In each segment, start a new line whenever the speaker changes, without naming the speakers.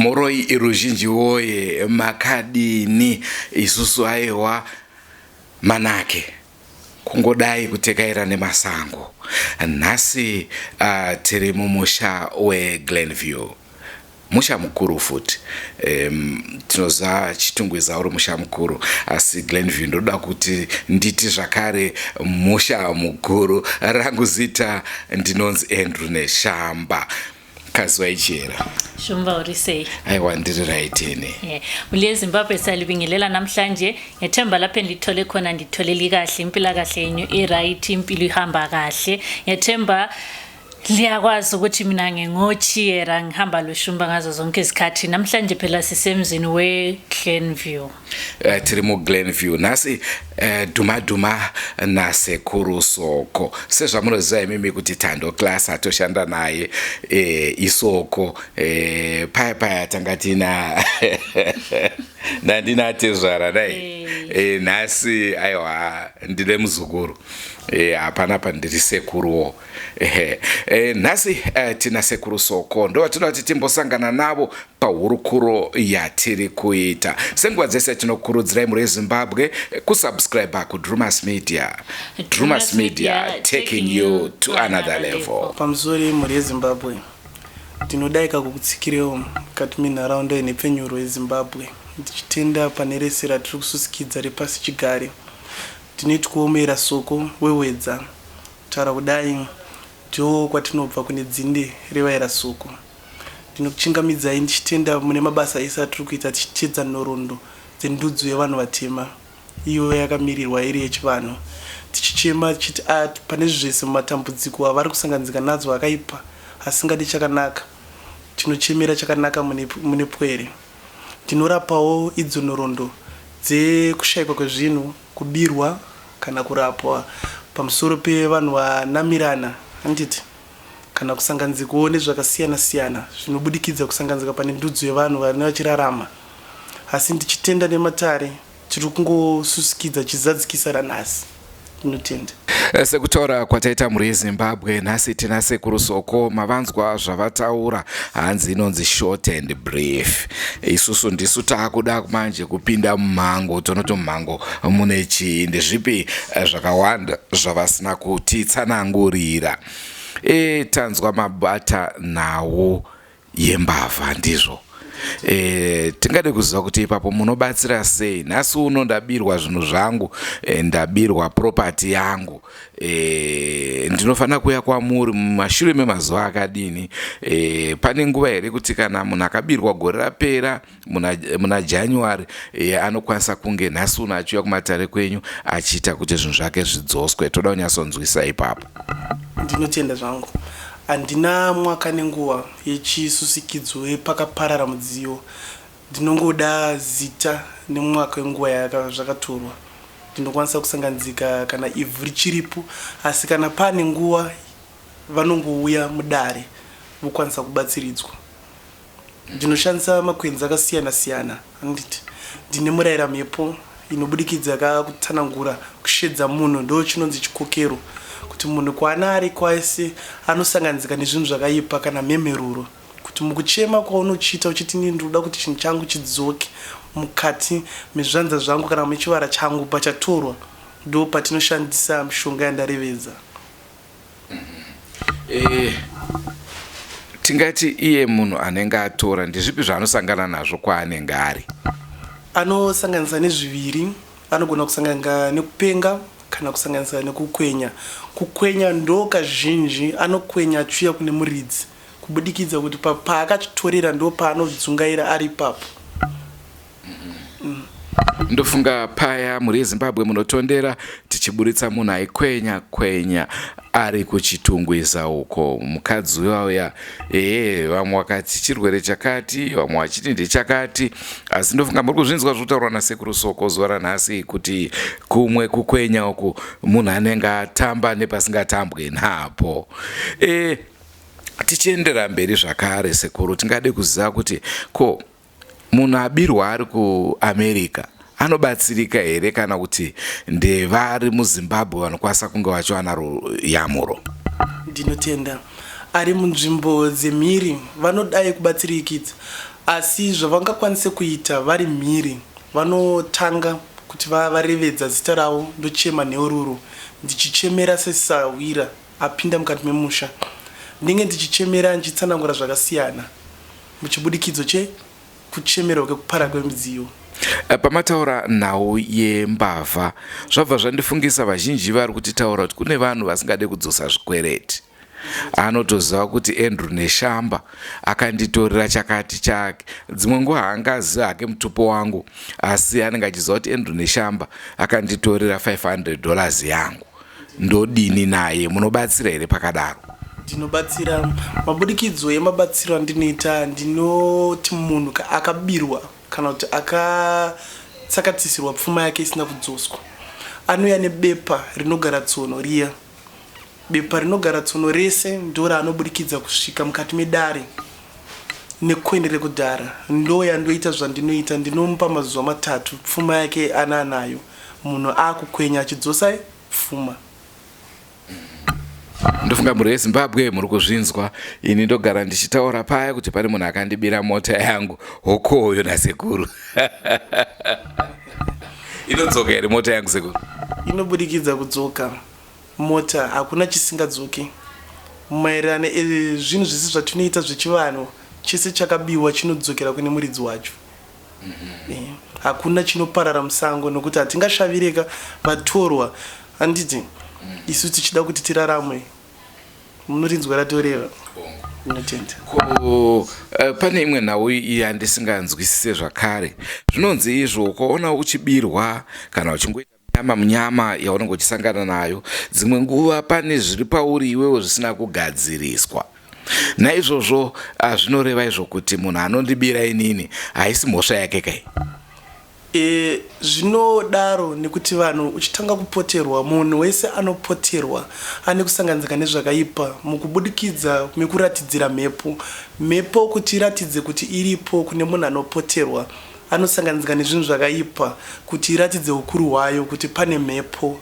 Mhoroi ruzhinji woye, makadini? Isusu aiwa manake kungodai kutekaira nemasango. Nhasi tiri mumusha weGlenview, musha mukuru futi. Tinoziva Chitungwiza uri musha mukuru, asi Glenview ndoda kuti nditi zvakare musha mukuru. Rangu zita ndinonzi Andrew Neshamba. Kaziwa ichera.
Shumba, uri sei?
Aiwa, ndiri right ini.
Yeah. Mhuri yeZimbabwe, siyalibingelela namhlanje ngethemba lapho endithole khona nditholeli kahle, impilakahle yenyu i-right, impilo ihamba kahle. Ngethemba liyakwazi ukuthi mina ngingochiyera, ngihamba loShumba ngazo zonke izikhathi. Namhlanje phela sisemzini we-Glenview.
Tiri muGlenview nhasi, dhuma dhuma naSekuru Soko. Sezvamunoziva imimi kuti Tando Class atoshanda naye isoko. Paya paya tanga tina nandina tezvara dai. Nhasi aiwa, ndine muzukuru, hapana pa ndiri sekuruwo. Ehe, nhasi tina Sekuru Soko, ndo vatinoda kuti timbosangana navo pahurukuro yatiri kuita. Senguva dzese tinokurudzirai mhuri yeZimbabwe kusubscribe kuDrumas Media. Drumas Media, taking you to another level.
Pamusoro yemhuri yeZimbabwe, ndinodaika kukutsikirewo mukati menharaunda yenhepfenyuro yeZimbabwe, ndichitenda pane rese ratiri kususikidza repasi chigare. Ndinoitwawo Muera Soko weWedza. Kutaura kudai, ndo kwatinobva kune dzinde revaera Soko. Ndinokuchingamidzai ndichitenda mune mabasa ese atiri kuita tichitedza nhoroondo dzendudzo yevanhu vatema iyo yakamirirwa iri yechivanhu, tichichema tichiti a pane zvese mumatambudziko avari kusanganidzika nadzo akaipa asingadi chakanaka, tinochemera chakanaka mune pwere. Ndinorapawo idzo nhoroondo dzekushayikwa kwezvinhu, kubirwa kana kurapwa pamusoro pevanhu vanamirana, handiti, kana kusanganidzikawo nezvakasiyana siyana zvinobudikidza kusanganidzika pane ndudzo yevanhu vane vachirarama. Asi ndichitenda nematare tiri kungosusikidza chizadzikisa ranhasi. Ndinotenda.
Sekutaura kwataita, mhuri yeZimbabwe, nhasi tina Sekuru Soko. Mavanzwa zvavataura, hanzi inonzi short and brief. Isusu ndisu taakuda manje kupinda mumhango, tonoti mumhango mune chii, ndezvipi zvakawanda zvavasina kutitsanangurira. Tanzwa mabata nhau yembavha, ndizvo? Tingade kuziva kuti ipapo munobatsira sei. Nhasi uno ndabirwa zvinhu zvangu, ndabirwa property yangu, ndinofanira kuuya kwamuri mumashure memazuva akadini? Pane nguva here kuti kana munhu akabirwa gore rapera muna January, anokwanisa kunge nhasi uno achiuya kumatare kwenyu achiita kuti zvinhu zvake zvidzoswe? Toda kunyatsonzwisa ipapo.
Ndinotenda zvangu. Handina mwaka nenguva yechisusikidzo yepakaparara mudziyo. Ndinongoda zita nemwaka wenguva zvakatorwa. Ndinokwanisa kusanganidzika kana ivhu richiripo, asi kana pane nguva vanongouya mudare vokwanisa kubatsiridzwa. Ndinoshandisa makwenzi akasiyana siyana, handiti? Ndine murayira mhepo inobudikidza kakutsanangura kushedza munhu, ndo chinonzi chikokero, kuti munhu kwaana ari kwese anosanganidzika nezvinhu zvakaipa kana mhemheruro, kuti mukuchema kwaunochiita uchiti, "Inini ndinoda kuti chinhu changu chidzoke mukati mezvanza zvangu kana mechivara changu pachatorwa," ndo patinoshandisa mishonga yandarevedza.
Tingati iye munhu anenge atora, ndezvipi zvaanosangana nazvo kwaanenge ari?
Anosanganisa nezviviri. Anogona kusanganika nekupenga kana kusanganisa nekukwenya. Kukwenya ndo kazhinji anokwenya achiuya kune muridzi, kubudikidza kuti paakachitorera ndo paanodzungaira ari ipapo.
Ndofunga paya, mhuri yeZimbabwe, munotondera tichiburitsa munhu aikwenya kwenya ari kuChitungwiza uko. Mukadzi uya uya, ehe, vamwe vakati chirwere chakati, vamwe vachiti ndechakati, asi ndofunga muri kuzvinzwa zviri kutaurwa naSekuru Soko zuva ranhasi, kuti kumwe kukwenya uku munhu anenge atamba nepasingatambwe napo. Tichiendera mberi zvakare, sekuru, tingade kuziva kuti ko munhu abirwa ari kuAmerica anobatsirika here, kana kuti ndevari muZimbabwe vanokwanisa kunge vachiwana ruyamuro?
Ndinotenda. Ari munzvimbo dzemhiri vanodai kubatsirikidza. Asi zvavangakwanise kuita vari mhiri, vanotanga kuti varevedza zita ravo ndochema nheururo ndichichemera sesahwira apinda mukati memusha. Ndinenge ndichichemera ndichitsanangura zvakasiyana muchibudikidzo chekuchemerwa kwekupara kwemidziyo.
Pamataura nhau yembavha zvabva zvandifungisa vazhinji vari kutitaura kuti kune vanhu vasingade kudzosa zvikwereti. Anotoziva kuti Andrew Neshamba akanditorera chakati chake. Dzimwe nguva haangaziva hake mutupo wangu asi anenge achiziva kuti Andrew Neshamba akanditorera 500 dollars yangu. Ndodini naye? Munobatsira here pakadaro?
Ndinobatsira. Mabudikidzo emabatsiro andinoita ndinoti munhu akabirwa kana kuti akatsakatisirwa pfuma yake isina kudzoswa anouya nebepa rinogara tsono riya. Bepa rinogara tsono rese ndoraanobudikidza kusvika mukati medare nekoini rekudhara. Ndoyandoita zvandinoita ndinomupa mazuva matatu pfuma yake ana anayo munhu akukwenya achidzosa pfuma.
Ndofunga mhuri yeZimbabwe muri kuzvinzwa. Ini ndogara ndichitaura paya kuti pane munhu akandibira mota yangu hokoyo nasekuru. Inodzoka here mota yangu sekuru?
Inobudikidza kudzoka mota hakuna chisingadzoki maererano ezvinhu zvese zvatinoita zvechivanhu chese chakabiwa chinodzokera kune muridzi wacho. Hakuna chinoparara musango nokuti hatingashavireka vatorwa handiti isu tichida kuti tirarame munorinzwa ratoreva ndinotenda.
Ko pane imwe nhau yandisinganzwisise zvakare zvinonzi izvo ukaona uchibirwa kana uchingoita munyama munyama yaunenge uchisangana nayo dzimwe nguva pane zviri pauri iwewe zvisina kugadziriswa naizvozvo zvinoreva izvo kuti munhu anondibira inini haisi mhosva yake kai?
Zvinodaro nekuti vanhu uchitanga kupoterwa munhu wese anopoterwa ane kusanganisika nezvakaipa mukubudikidza mekuratidzira mhepo. Mhepo kuti iratidze kuti iripo kune munhu anopoterwa anosanganisika nezvinhu zvakaipa kuti iratidze ukuru hwayo kuti pane mhepo.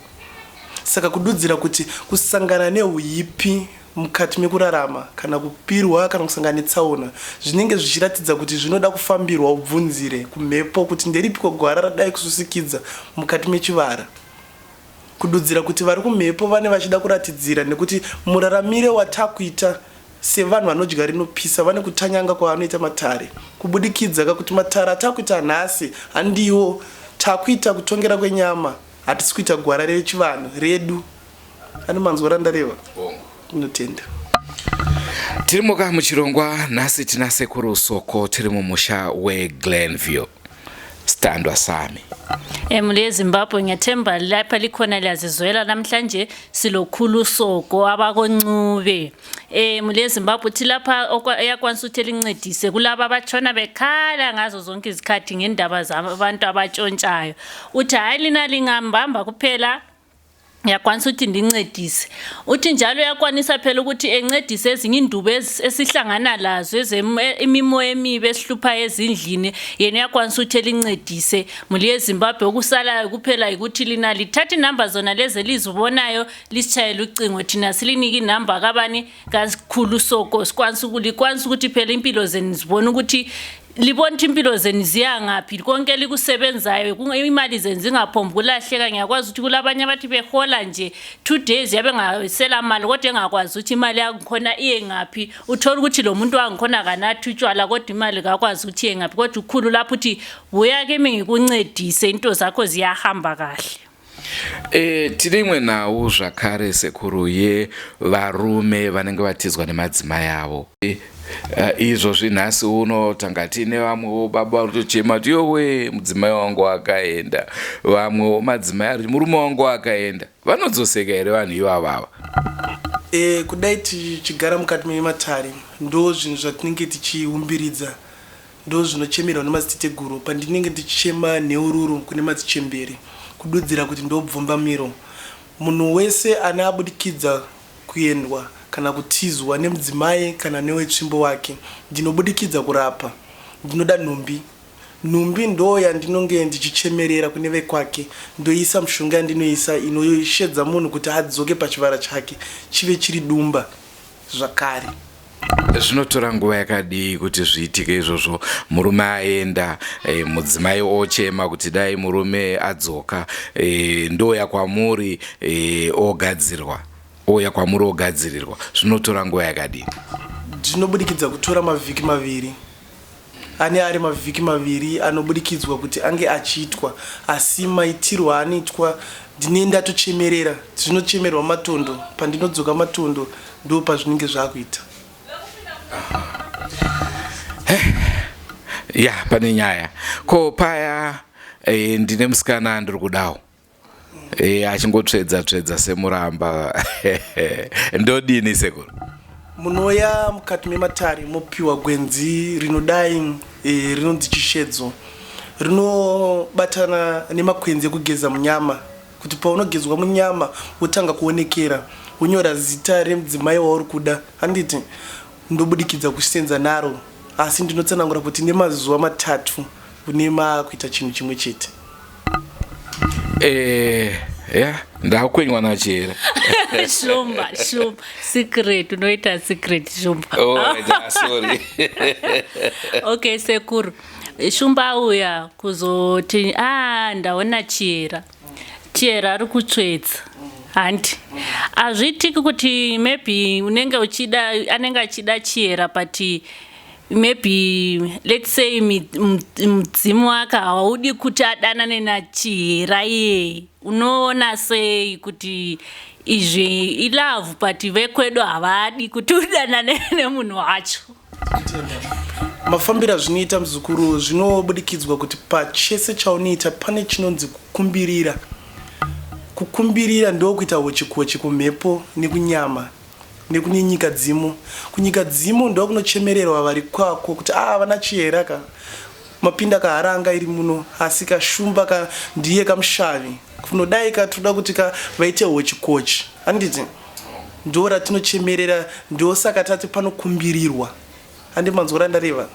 Saka kududzira kuti kusangana nehuipi mukati mekurarama kana kupirwa kana kusangana netsaona zvinenge zvichiratidza kuti zvinoda kufambirwa ubvunzire kumhepo kuti nderipiko gwara radai kususikidza mukati mechivara. Kududzira kuti vari kumhepo vane vachida kuratidzira nekuti muraramire watakuita sevanhu vanodya rinopisa vane kutanyanga kwavanoita matare kubudikidza kakuti matare atakuita nhasi handiwo takuita kutongera kwenyama hatisi kuita gwara rechivanhu redu. Ane manzwa randareva ndinotenda.
Tiri muka muchirongwa nhasi tina sekuru Soko tiri mumusha weGlenview. Sitandwa sami.
Emuli yeZimbabwe ngethemba lapha likhona liyazizwela namhlanje silokhulu Soko abakoNcube. Muli yeZimbabwe uthi lapha eyakwanisa ukuthi elincedise kulaba abatshona bekhala ngazo zonke izikhathi ngendaba zabantu abatshontshayo. Uthi hayi lina lingambamba kuphela uyakwanisa ukuthi ndincedise. Uthi njalo uyakwanisa phela ukuthi encedise ezinye indubo esihlangana lazo imimoya emibi esihluphayo ezindlini yena uyakwanisa ukuthi elincedise. Muli yeZimbabwe okusalayo kuphela yikuthi lina lithathe inamba zona lezi elizibonayo lisitshayele ucingo thina silinike inamba kabani kakhulu Soko sikwanisa likwanisa ukuthi phela impilo zenu zibone ukuthi libona ukuthi impilo zenu ziya ngaphi konke likusebenzayo imali zenu zingaphombi kulahleka. Ngiyakwazi ukuthi kulabanye abathi behola nje 2 days yabe ngasela mali kodwa engakwazi ukuthi imali yangikhona iye ngaphi. Uthola ukuthi lo muntu wangikhona kanathi utshwala kodwa imali kakwazi ukuthi iye ngaphi, kodwa ukhulu lapho uthi buya kimi ngikuncedise into zakho ziyahamba kahle.
Tine imwe nhau zvakare sekuru yevarume vanenge vatizwa nemadzimai avo. Izvozvi nhasi uno tanga tiine vamwewo baba vari kutochema kuti yowe mudzimai wangu akaenda, vamwewo madzimai ari murume wangu akaenda. Vanodzoseka here vanhu ivavava?
Kudai tichigara mukati mematare ndo zvinhu zvatinenge tichiumbiridza, ndo zvinochemerwa nemadziteteguru pandinenge ndichichema nheururu kune madzichembere kududzira kuti ndobvumbamiro. Munhu wese ane abudikidza kuendwa kana kutizwa nemudzimai kana newetsvimbo wake ndinobudikidza kurapa. Ndinoda nhumbi. Nhumbi ndo yandinonge ndichichemerera kune vekwake ndoisa mushonga yandinoisa inoshedza munhu kuti adzoke pachivara chake chive chiri dumba zvakare.
Zvinotora nguva yakadii kuti zviitike izvozvo? Murume aenda, e, mudzimai ochema kuti dai murume adzoka, e, ndouya kwamuri e, ogadzirwa, ouya kwamuri ogadzirirwa. Zvinotora nguva yakadii?
Zvinobudikidza kutora mavhiki maviri. Ane ari mavhiki maviri anobudikidzwa kuti ange achiitwa, asi maitirwo aanoitwa ndine ndatochemerera, zvinochemerwa matondo, pandinodzoka matondo ndo pazvinenge zvakuita.
Ya, pane nyaya ko paya e, ndine musikana andiri kudawo e, achingotsvedza tsvedza semuramba ndodini sekuru?
Munoya mukati mematare mopiwa gwenzi rinodai e, rinonzi chishedzo, rinobatana nemakwenzi ekugeza munyama, kuti paunogezwa munyama wotanga kuonekera, wonyora zita remudzimai wauri kuda, handiti? Ndobudikidza kusenza naro, asi ndinotsanangura kuti nemazuva 3 une maakuita chinhu chimwe chete.
Eh, ya ndakwenywa nachera.
Shumba, Shumba, secret unoita secret, Shumba.
Oh, right, ah, sorry.
Okay sekuru, Shumba auya kuzoti a ndaona Chiyera, Chiyera ari kutsvedza, hanti? Hazviitiki kuti maybe unenge uchida, anenge achida Chiyera, but maybe let's say mudzimu wake haudi kuti adanane naChihera iyeye. Unoona sei kuti izvi ilove, but vekwedu havadi kuti udanane nemunhu wacho?
Mafambiro azvinoita, muzukuru, zvinobudikidzwa kuti pachese chaunoita pane chinonzi kukumbirira. Kukumbirira ndokuita hochikochi kumhepo nekunyama nekune nyika dzimu. Kunyika dzimu ndokunochemererwa vari kwako kuti a vana Chihera ka mapinda kaharanga iri muno, asi kashumba ka ndiye kamushavi kunodai ka toda kuti ka vaite hochikochi, handiti? Ndo ratinochemerera, ndosaka tati panokumbirirwa, handi manzwa randareva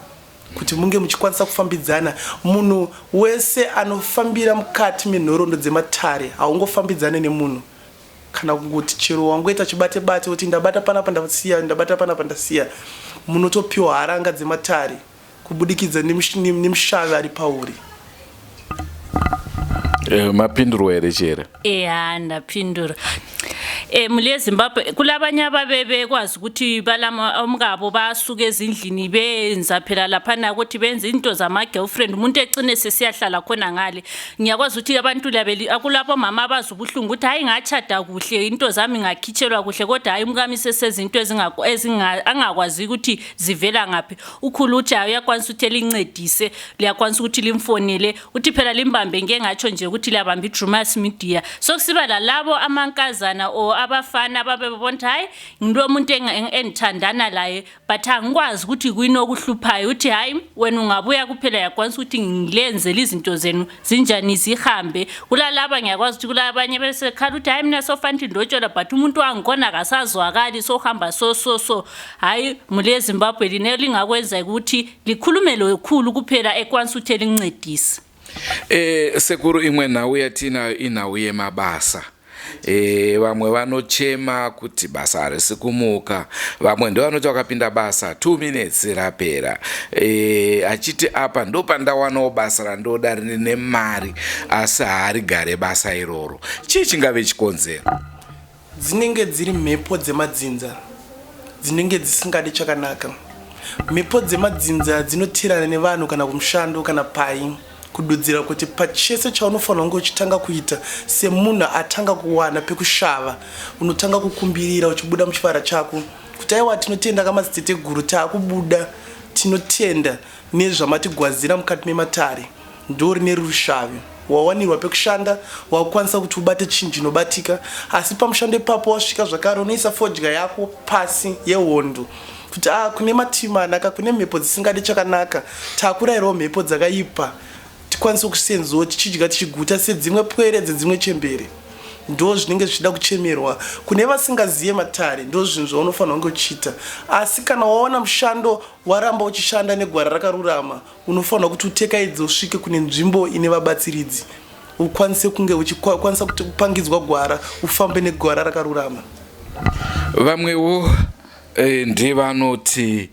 kuti munge muchikwanisa kufambidzana. Munhu wese anofambira mukati menhoroondo dzematare, haungofambidzane nemunhu kana kungoti chero wangoita chibate bate kuti ndabata panapa ndasiya, ndabata panapa ndasiya. Munotopiwa haranga dzematare kubudikidza nemushavi ari pauri.
Eh, mapindurwa here, Chera?
Eya, ndapindura. Muli eZimbabwe kulabanye ababebekwazi ukuthi balama omkabo basuka ezindlini, benza phela laphana ukuthi benze into zama-girlfriend, umuntu ecine sesiyahlala khona ngale. Ngiyakwazi ukuthi abantu labeli akulabo mama abazi ubuhlungu ukuthi hayi, ngachada kuhle, into zami ngakhitshelwa kuhle, kodwa hayi, umkami sesezinto angakwazi ukuthi zivela ngaphi. Ukhulu uthi hayi, uyakwanisa ukuthi elincedise, liyakwanisa ukuthi limfonele, uthi phela limbambe, ngike ngatsho nje ukuthi liyabamba iDrumas Media. Sokusiba lalabo amankazana or abafana ababe bebona ukuthi hayi, ngilo muntu engithandana laye, but angikwazi ukuthi kuyini okuhluphayo, uthi hayi, wena ungabuya kuphela, yakwanisa ukuthi ngilenzele izinto zenu zinjani zihambe. Kulalaba ngiyakwazi ukuthi kulabanye besekhala ukuthi hayi, mina sofanele ndotshelwa, but umuntu wangikhona akasazwakali, sohamba so so so. Hayi, muli eZimbabwe, line lingakwenza ukuthi likhulume lokhulu kuphela ekwanisa ukuthi elincedise.
Sekuru, imwe nhau yatinayo inhau yemabasa. Vamwe vanochema kuti basa harisi kumuka, vamwe ndevanoti vakapinda basa 2 minutes rapera, achiti apa ndo pandawanawo basa randoda rine mari, asi haarigare basa iroro. Chii chingave chikonzero?
Dzinenge dziri mhepo dzemadzinza dzinenge dzisingadi chakanaka. Mhepo dzemadzinza dzinotirana nevanhu kana kumushando kana pai, kududzira kuti pachese chaunofanira kunge uchitanga kuita semunhu atanga kuwana pekushava, unotanga kukumbirira uchibuda muchivara chako kuti aiwa, tinotenda kamadziteteguru, taakubuda, tinotenda nezvamatigwazira mukati mematare, ndo rine rushavi. Wawanirwa pekushanda, wakukwanisa kuti ubate chinhu chinobatika, asi pamushando ipapo wasvika zvakare unoisa fodya yako pasi yehondo kuti a kune matima anaka, kune mhepo dzisingadi chakanaka, takurayirawo mhepo dzakaipa tikwanise kusenzawo tichidya tichiguta sedzimwe pwere dzedzimwe chembere. Ndo zvinenge zvichida kuchemerwa kune vasingaziye matare, ndo zvinhu zvaunofanira kunge uchiita. Asi kana wawana mushando, waramba uchishanda negwara rakarurama, unofanira kuti utekaidze usvike kune nzvimbo ine vabatsiridzi, ukwanise kunge uchikwanisa kuti kupangidzwa gwara, ufambe negwara rakarurama.
Vamwewo. Ndevanoti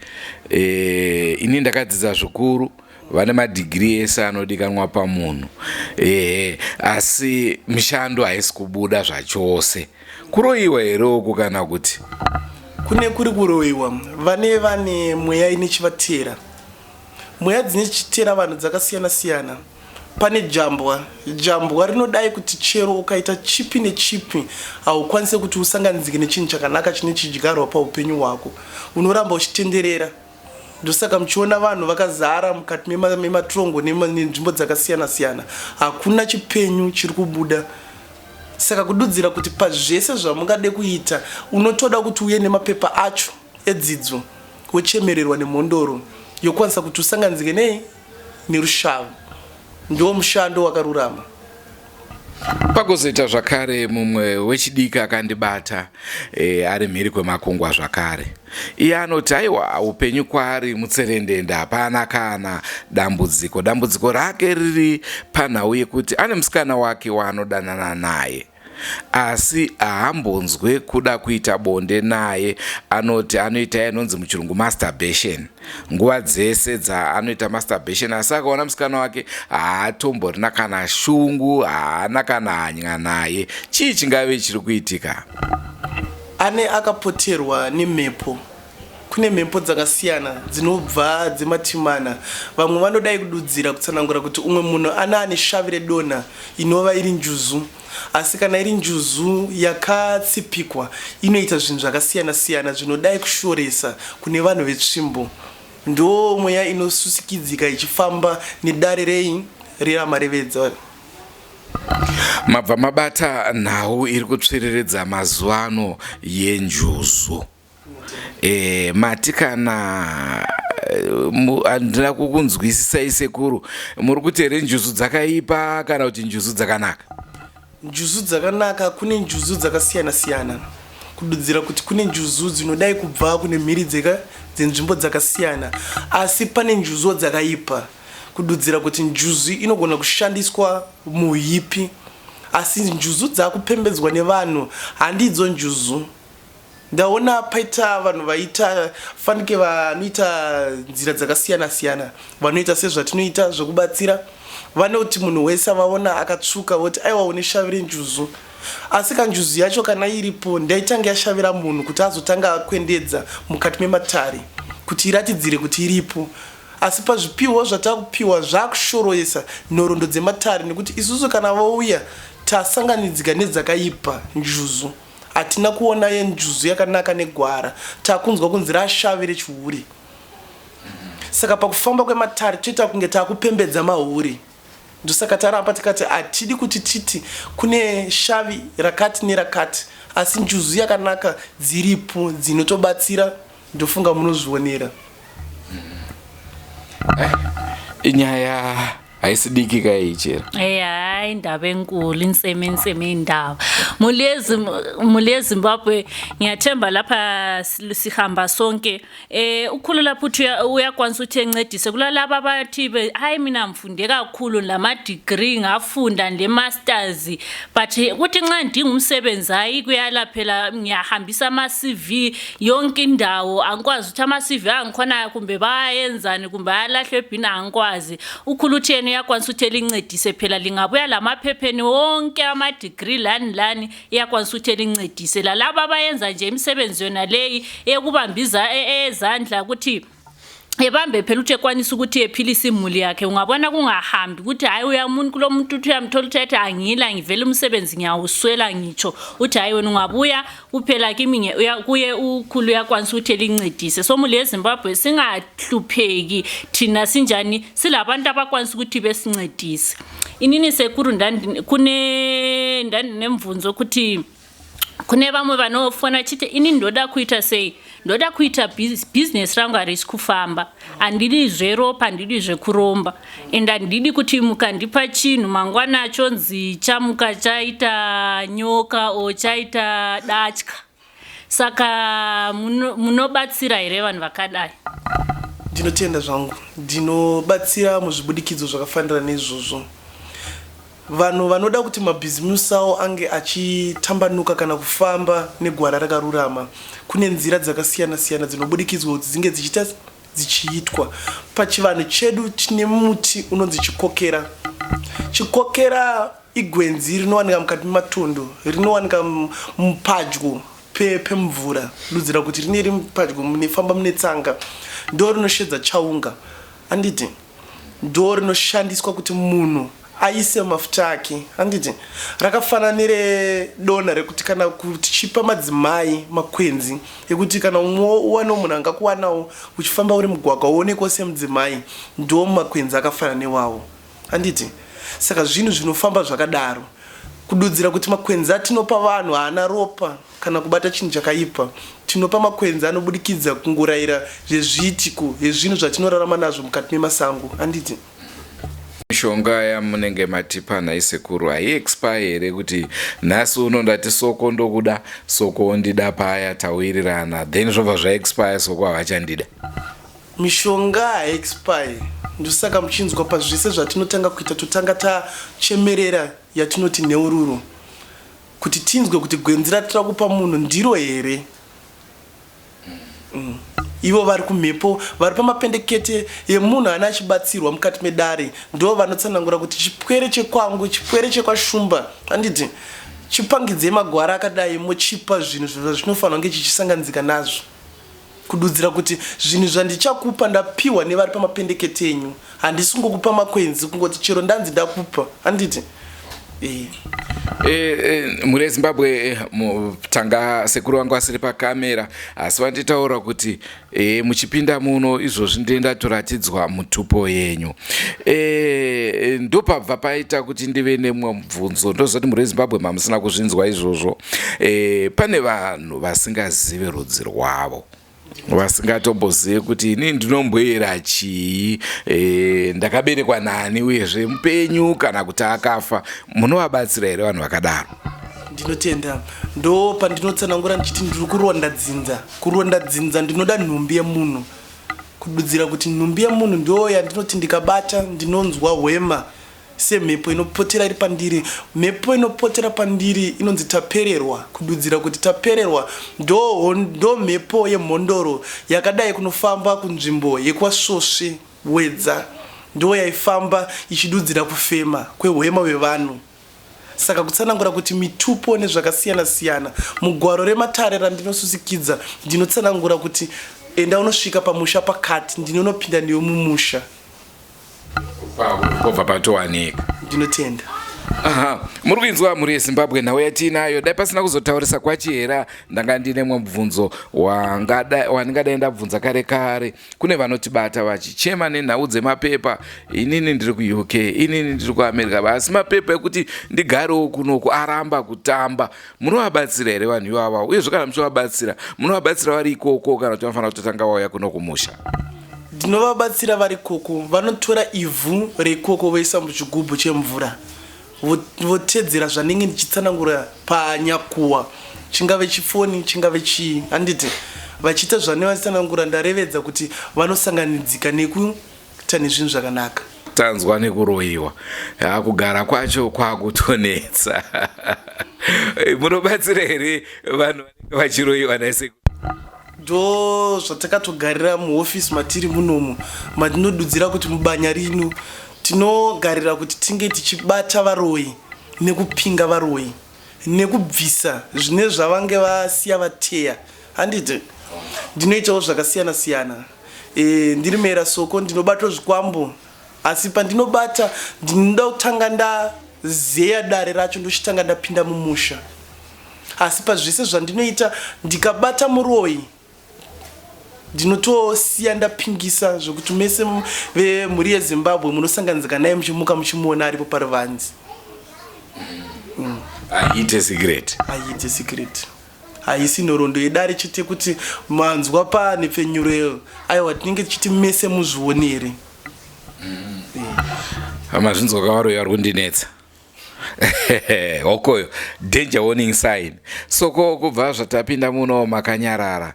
ini ndakadzidza zvikuru, vane madhigiri ese anodikanwa pamunhu, ehe, asi mishando haisi kubuda zvachose. Kuroyiwa here uku kana kuti?
Kune kuri kuroyiwa, vane mweya ine chivatera. Mweya dzine chitera vanhu dzakasiyana siyana. Pane jambwa. Jambwa rinodai kuti chero ukaita chipi nechipi, haukwanise kuti usanganidzike nechinhu chakanaka chine chidyarwa paupenyu hwako. Unoramba uchitenderera. Ndosaka muchiona vanhu vakazara mukati mematongo nenzvimbo dzakasiyana siyana. Hakuna chipenyu chiri kubuda. Saka kududzira kuti pazvese zvamungade kuita, unotoda kuti uye nemapepa acho edzidzo, wochemererwa nemhondoro yokwanisa kuti usanganidzike nei nerushavo. Ndiwo mushando wakarurama.
Pakuzoita zvakare mumwe wechidiki akandibata ari mhiri kwemakungwa zvakare. Iye anoti aiwa, upenyu kwaari mutserendende, hapana kana dambudziko. Dambudziko rake riri panhau yekuti ane musikana wake waanodanana naye, asi haambonzwe kuda kuita bonde naye. Anoti anoita inonzi muchirungu masturbation nguva dzese dzaanoita masturbation, asi akaona musikana wake haatomborina kana shungu, haana kana hanya naye. Chii chingave chiri kuitika?
Ane akapoterwa nemhepo. Kune mhepo dzakasiyana dzinobva dzematimana. Vamwe vanodai kududzira kutsanangura kuti umwe munhu ana ane shavi redonha inova iri njuzu, asi kana iri njuzu yakatsipikwa inoita zvinhu zvakasiyana siyana zvinodai kushoresa kune vanhu vetsvimbo. Ndo mweya inosusikidzika ichifamba nedare rei reramarevedza.
Mabva mabata nhau iri kutsviriridza mazuva ano yenjuzu. Mati kana handina kukunzwisisai sekuru, muri kuti here njuzu dzakaipa kana kuti njuzu dzakanaka?
Njuzu dzakanaka. Kune njuzu dzakasiyana siyana, kududzira kuti kune njuzu dzinodai kubva kune mhiri dzenzvimbo dzakasiyana, asi pane njuzu dzakaipa, kududzira kuti njuzu inogona kushandiswa muhipi, asi njuzu dzakupembedzwa nevanhu handidzo njuzu. Ndaona paita vanhu vaita fanike vanoita nzira dzakasiyana siyana, vanoita sezvatinoita zvekubatsira. Vanoti munhu wese vaona akatsvuka voti aiwa, une shavi renjuzu, asi kanjuzu yacho kana iripo ndaitange yashavira munhu kuti azotanga akwendedza mukati mematare kuti iratidzire kuti iripo. Asi pazvipiwo zvatakupiwa zvakushoroesa nhoroondo dzematare, nekuti isusu kana vouya tasanganidzika nedzakaipa njuzu, hatina kuona yenjuzu yakanaka negwara, takunzwa kunzi rashavi rechihure. Saka pakufamba kwematare toita kunge taakupembedza mahure. Ndosaka taramba tikati hatidi kuti titi kune shavi rakati nerakati, asi njuzu yakanaka dziripo dzinotobatsira. Ndofunga munozvionera.
Inyaya haisi diki kaichera.
Hayi, indaba enkulu, inseme inseme indaba. Muli yeZimbabwe, ngiyathemba lapha sihamba sonke. Ukhulu lapho uthi uyakwanisa ukuthi encedise kulalaba abathi hayi, mina ngifunde kakhulu lama degree, ngafunda le masters, but kuthi nxa ndinga umsebenzi, hayi, kuyala phela. Ngiyahambisa ama CV yonke indawo, angikwazi ukuthi ama CV angikhona kumbe bayenzani, kumbe ayalahlwa ebhini, angikwazi. Ukhulu uthi yena uyakwanisa ukuthi elincedise phela, lingabuya lamaphepheni wonke ama degree lani lani, iyakwanisa ukuthi elincedise. Lalaba abayenza nje imisebenzi yona leyi eyokubamba ezandla ukuthi ebambe phela ukuthi ekwanisa ukuthi ephilise imuli yakhe, ungabona kungahambi ukuthi hayi, uyamuntu kulo muntu uthi uyamthola ukuthi athi angila, ngivele umsebenzi ngiyawuswela, ngitsho uthi hayi, wena ungabuya kuphela kimi kuye ukhulu uyakwanisa ukuthi elincedise. So muli yeZimbabwe, singahlupheki thina, sinjani, silabantu abakwanisa ukuthi besincedise. Inini sekuru kune ndandinemubvunzo kuti kune vamwe vanofona chiti ini ndoda kuita sei, ndoda kuita bhizinesi rangu harisi kufamba, handidi zveropa, handidi zvekuromba, and handidi kuti mukandipa chinhu mangwana chonzi chamuka chaita nyoka o chaita datya. Saka munobatsira here vanhu vakadai?
Ndinotenda zvangu. Ndinobatsira muzvibudikidzo zvakafanira neizvozvo. Vanhu vanoda kuti mabhizimusi avo ange achitambanuka kana kufamba negwara rakarurama, kune nzira dzakasiyana-siyana dzinobudikidzwa kuti dzinge dzichiita dzichiitwa. Pachivanhu chedu tine muti unonzi chikokera. Chikokera igwenzi rinowanika mukati mematundu, rinowanika padyo pemvura, dudzira kuti rine riri padyo munefamba mune tsanga, ndo rinoshedza chaunga. Handiti ndo rinoshandiswa kuti munhu aise mafuta ake handiti rakafanana neredona rekuti kana tichipa madzimai makwenzi ekuti kana umwe uwanewo munhu angakuwanawo uchifamba uri mugwagwa uonekwa semudzimai ndo makwenzi akafanana newawo handiti saka zvinhu zvinofamba zvakadaro kududzira kuti makwenzi atinopa vanhu haana ropa kana kubata chinhu chakaipa tinopa makwenzi anobudikidza kungurayira zvezviitiko zvezvinhu zvatinorarama nazvo mukati memasango handiti
Mishonga yamunenge matipa nhai sekuru haiexpire here kuti nhasi uno ndati soko ndokuda soko ondida paya tawirirana then zvobva zvaexpire soko havachandida.
Mishonga haiexpire ndosaka muchinzwa pazvese zvatinotanga kuita totanga tachemerera yatinoti nheururo kuti tinzwe kuti gwenzi ratira kupa munhu ndiro here. Mm. Ivo vari kumhepo vari pamapendekete yemunhu ane achibatsirwa mukati medare ndo vanotsanangura kuti chipwere chekwangu chipwere chekwashumba handiti chipangidzei magwara akadai mochipa zvinhu zvazvinofanira kunge chichisanganidzika nazvo kududzira kuti zvinhu zvandichakupa ndapiwa nevari pamapendekete enyu handisi kungokupa makwenzi kungoti chero ndanzi ndakupa handiti
e, e, mhuri yezimbabwe eh, tanga sekuru vangu asiri pakamera asi vanditaura kuti e, muchipinda muno izvozvi ndiye ndatoratidzwa mutupo yenyu e, ndopabva paita kuti ndive nemumwe mubvunzo ndozoti mhuri yezimbabwe mamusina kuzvinzwa izvozvo e, pane vanhu vasingazive rudzi rwavo vasingatombozive kuti ini ndinomboera chii e, ndakaberekwa nani uyezve mupenyu kana kuti akafa munovabatsira here vanhu vakadaro
ndinotenda ndo pandinotsanangura ndichiti ndiri kuronda dzinza kuronda dzinza ndinoda nhumbi yemunhu kududzira kuti nhumbi yemunhu ndo yandinoti ndikabata ndinonzwa hwema Semhepo inopotera iri pandiri. Mhepo inopotera pandiri inonzi tapererwa, kududzira kuti tapererwa ndo ndo mhepo yemhondoro yakadai kunofamba kunzvimbo yekwaSvosve, Wedza. Ndo yaifamba ichidudzira kufema kwehwema hwevanhu. Saka kutsanangura kuti mitupo nezvakasiyana siyana mugwaro rematare randinosusikidza ndinotsanangura kuti enda unosvika pamusha pakati ndinonopinda newe mumusha.
Pobva patowanika.
Ndinotenda.
Aha, muri kuinzwa mhuri yeZimbabwe nhau yatiinayo. Dai pasina kuzotaurisa kwaChihera, ndanga ndine mumwe mubvunzo wandingadai ndabvunza kare kare. Kune vanotibata vachichema nenhau dzemapepa. Inini ndiri kuUK, inini ndiri kuAmerica, asi mapepa ekuti ndigarewo kunoku aramba kutamba. Munovabatsira here vanhu ivava? Uyezve kana muchivabatsira, munovabatsira vari ikoko kana kuti vanofanira kutotanga vauya kuno kumusha?
Ndinovabatsira vari ikoko, vanotora ivhu reikoko voisa muchigubhu chemvura votedzera zvandinenge ndichitsanangura panyakuwa, chingave chifoni chingave chii, handiti? Vachiita zvandinenge vachitsanangura ndarevedza kuti vanosanganidzika nekuita nezvinhu zvakanaka.
Tanzwa nekuroyiwa, kugara kwacho kwakutonetsa. Munobatsira here vanhu vanenge vachiroyiwa nhai?
Ndo zvatakatogarira muhofisi matiri munomu matinodudzira kuti mubanya rino tinogarira kuti tinge tichibata varoyi nekupinga varoyi nekubvisa zvine zvavange vasiya vateya handiti ndinoitawo zvakasiyana siyana e, ndiri mera soko ndinobatwa zvikwambo asi pandinobata ndinoda kutanga ndazeya dare racho ndochitanga ndapinda mumusha Asi pazvese zvandinoita ndikabata muroyi ndinotosiya ndapingisa zvekuti mese vemhuri yeZimbabwe munosanganidzika naye muchimuka muchimuona aripo paruvanzi.
Haiite secret.
Haiite secret. Haisi nhoroondo yedare chete kuti manzwa panhepfenyuro iyo. Aiwa tinenge tichiti mese muzvionere.
Mazvinzwa ka varoyi vari kundinetsa. Hokoyo, danger warning sign. Soko, kubva zvatapinda muno makanyarara,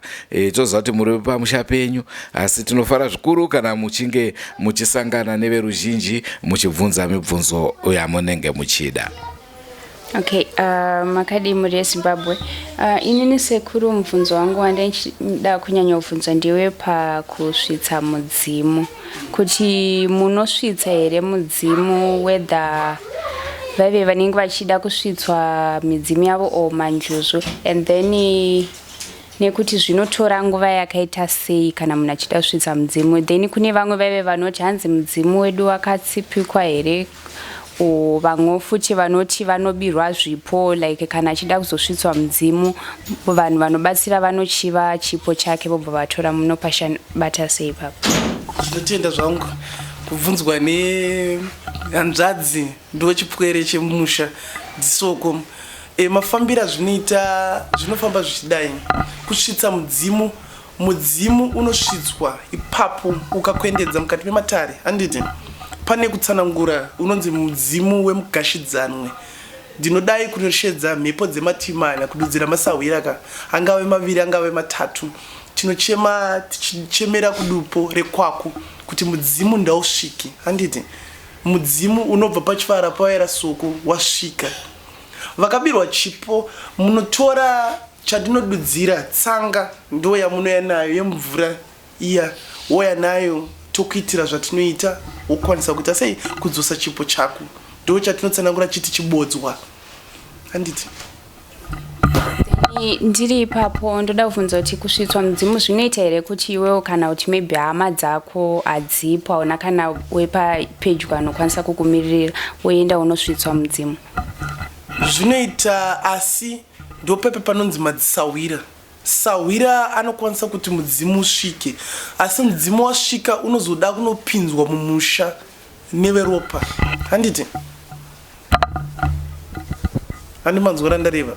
toziva kuti muri pamusha penyu, asi tinofara zvikuru kana muchinge muchisangana neveruzhinji muchibvunza mibvunzo yamunenge muchida.
Okay, makadii muri yeZimbabwe? Inini sekuru, mubvunzo wangu wandida kunyanya kubvunza ndewe pakusvitsa mudzimu, kuti munosvitsa here mudzimu, whether vaive vanenge vachida kusvitswa midzimu yavo or manjuzu, and then nekuti zvinotora nguva yakaita sei kana munhu achida kusvitsa mudzimu. Then kune vamwe vaive vanoti hanzi mudzimu wedu wakatsipikwa here, vamwewo futi vanoti vanobirwa zvipo, like kana achida kuzosvitswa mudzimu, vanhu vanobatsira vanochiva chipo chake vobva vatora. Munopashabata sei papo?
Ndinotenda zvangu kubvunzwa nehanzvadzi, ndo chipwere chemusha dzisoko. Mafambiro azvinoita, zvinofamba zvichidai. Kusvitsa mudzimu, mudzimu unosvitswa ipapo ukakuendedza mukati mematare, handiti? Pane kutsanangura unonzi mudzimu wemugashidzanwe. Ndinodai kunoshedza mhepo dzematimana, kududzira masahwira ka, angave maviri, angave matatu. Tinochema tichichemera kudupo rekwako kuti mudzimu ndausvike, handiti? Mudzimu unobva pachivara pavaira Soko wasvika. Vakabirwa chipo, munotora chandinodudzira tsanga, ndo yamunoya nayo yemvura iya, woya nayo, tokuitira zvatinoita, wokwanisa kuita sei kudzosa chipo chako. Ndo chatinotsanangura chiti chibodzwa, handiti?
Ndiri ipapo, ndoda kubvunza kuti kusvitswa mudzimu zvinoita here kuti iwewo, kana kuti maybe hama dzako hadzipo, hauna kana wepapedyo anokwanisa kukumiririra, woenda unosvitswa mudzimu?
Zvinoita, asi ndopepe panonzi madzisahwira. Sahwira anokwanisa kuti mudzimu usvike, asi mudzimu wasvika unozoda kunopinzwa mumusha neveropa, handiti? Handi manzwa randareva?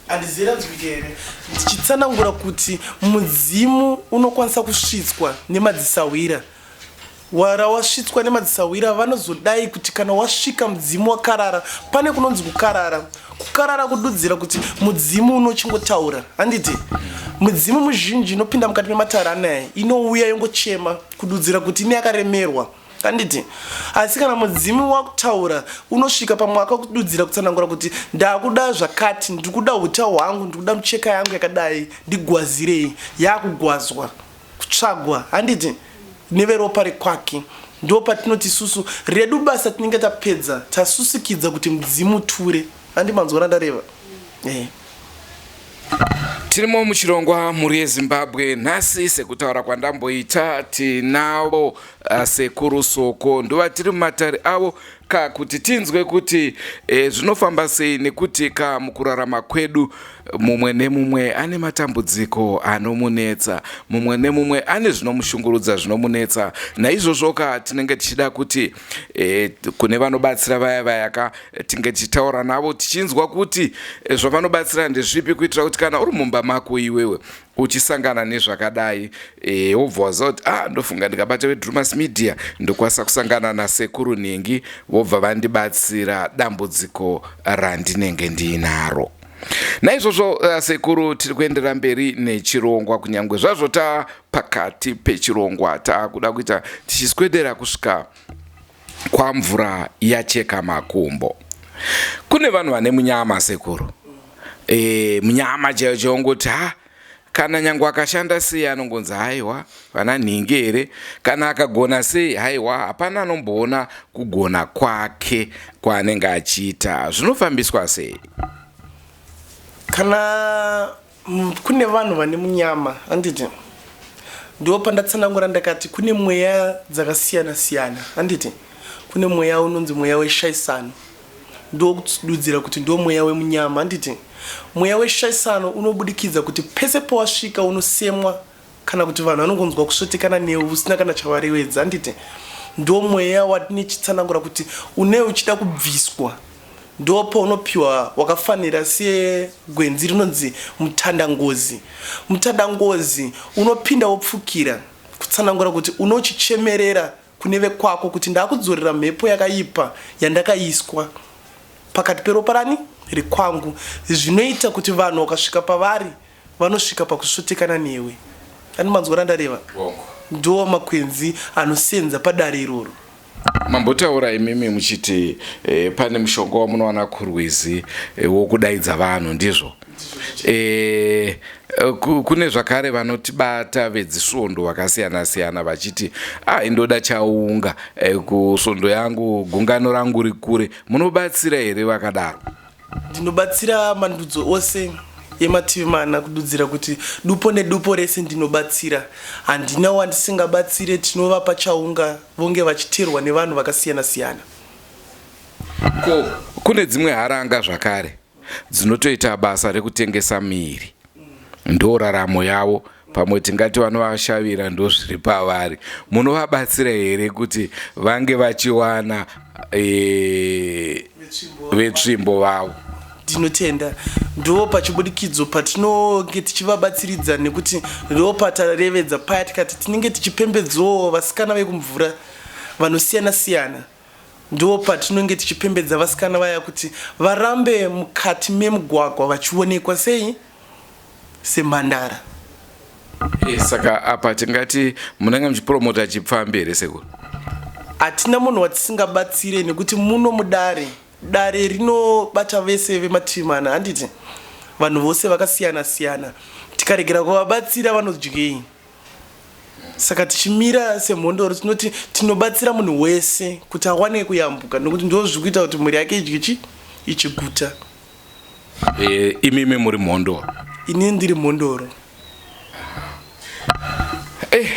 Handizivi ranzwike here ndichitsanangura kuti mudzimu unokwanisa kusvitswa nemadzisahwira. Wara wasvitswa nemadzisahwira, vanozodai kuti kana wasvika mudzimu wakarara, pane kunonzi kukarara. Kukarara kududzira kuti mudzimu unochingotaura, handiti? Mudzimu muzhinji inopinda mukati mematare anaya inouya yongochema, kududzira kuti ine yakaremerwa, handiti? Asi kana mudzimu wakutaura, unosvika pamwaka kududzira kutsanangura kuti ndakuda zvakati, ndikuda uta hwangu, ndikuda mucheka yangu yakadai, ndigwazirei. Yakugwazwa, kutsvagwa, handiti, neveropa rekwake. Ndo patinoti isusu redu basa tinenge tapedza, tasusikidza kuti mudzimu ture, handi manzwa randareva?
Tirimo muchirongwa Mhuri yeZimbabwe. Nhasi, sekutaura kwandamboita, tinavo Sekuru Soko, ndova tiri mumatare avo ka kuti tinzwe kuti zvinofamba sei, nekuti ka mukurarama kwedu mumwe nemumwe ane matambudziko anomunetsa, mumwe nemumwe ane zvinomushungurudza zvinomunetsa. Naizvozvo ka tinenge tichida kuti kune vanobatsira vaya vaya ka tinge tichitaura navo, tichinzwa kuti zvavanobatsira ndezvipi, kuitira kuti kana uri mumba mako iwewe uchisangana nezvakadai, wobva waziva kuti ah, ndofunga ndikabata veDrumas Media ndokwanisa kusangana nasekuru nhingi, vobva vandibatsira dambudziko randinenge ndiinaro. Naizvozvo sekuru, tiri kuendera mberi nechirongwa, kunyange zvazvo ta pakati pechirongwa taakuda kuita tichiswedera kusvika kwamvura yacheka makumbo. Kune vanhu vane munyama, sekuru, munyama chaiyo chaungoti ha, kana nyange akashanda sei anongonzi haiwa, vana nhingi here, kana akagona sei, haiwa, hapana anomboona kugona kwake kwaanenge achiita. Zvinofambiswa sei?
Kana kune vanhu vane munyama, handiti? Ndo pandatsanangura ndakati kune mweya dzakasiyana siyana, handiti? Kune mweya unonzi mweya weshaisano, ndokududzira kuti ndo mweya wemunyama, handiti? Mweya weshaisano unobudikidza kuti pese pawasvika unosemwa, kana kuti vanhu vanongonzwa kusvetekana newe usina kana chavarewedza, handiti? Ndo mweya watinechitsanangura kuti une uchida kubviswa, ndo paunopiwa wakafanira segwenzi rinonzi mutandangozi. Mutandangozi unopinda wopfukira, kutsanangura kuti unochichemerera. kune vekwako kuti ndakudzorera mhepo yakaipa yandakaiswa pakati peropa rani rekwangu zvinoita kuti vanhu vakasvika pavari vanosvika pakusvotekana newe ani manzwa randareva ndo makwenzi anosenza padare iroro
Mambotaura imimi muchiti eh, pane mushonga wamunowana kurwizi eh, wokudaidza vanhu ndizvo eh, kune zvakare vanotibata vedzisvondo vakasiyana siyana vachiti ah, indoda chaunga eh, kusvondo yangu gungano rangu rikure munobatsira here vakadaro
Ndinobatsira mandudzo ose emativi mana kududzira kuti dupo nedupo rese ndinobatsira. Handina wandisingabatsire tinovapa chaunga vonge vachiterwa nevanhu vakasiyana siyana.
Ko kune dzimwe haranga zvakare dzinotoita basa rekutengesa miiri ndoraramo yavo pamwe tingati vanovashavira ndozviri pavari munovabatsira here kuti vange vachiwana e, vetsvimbo vavo
tinotenda ndo pachibudikidzo patinonge tichivabatsiridza nekuti ndo patarevedza paya tikati tinenge tichipembedzawo vasikana vekumvura vanosiyana siyana ndo patinonge tichipembedza vasikana vaya kuti varambe mukati memugwagwa vachionekwa sei semhandara.
E, saka apa tingati munenge muchipromota chipfambi here sekuru?
Hatina munhu watisingabatsire nekuti muno mudare, dare rinobata vese vemativi mana handiti? Vanhu vose vakasiyana siyana, tikaregera kuvabatsira vanodyei? Saka tichimira semhondoro tinoti tinobatsira munhu wese kuti awane kuyambuka nekuti ndozviri kuita kuti mhuri yake idye chi ichiguta.
E, imimi muri mhondoro?
Ini ndiri mhondoro.
Eh,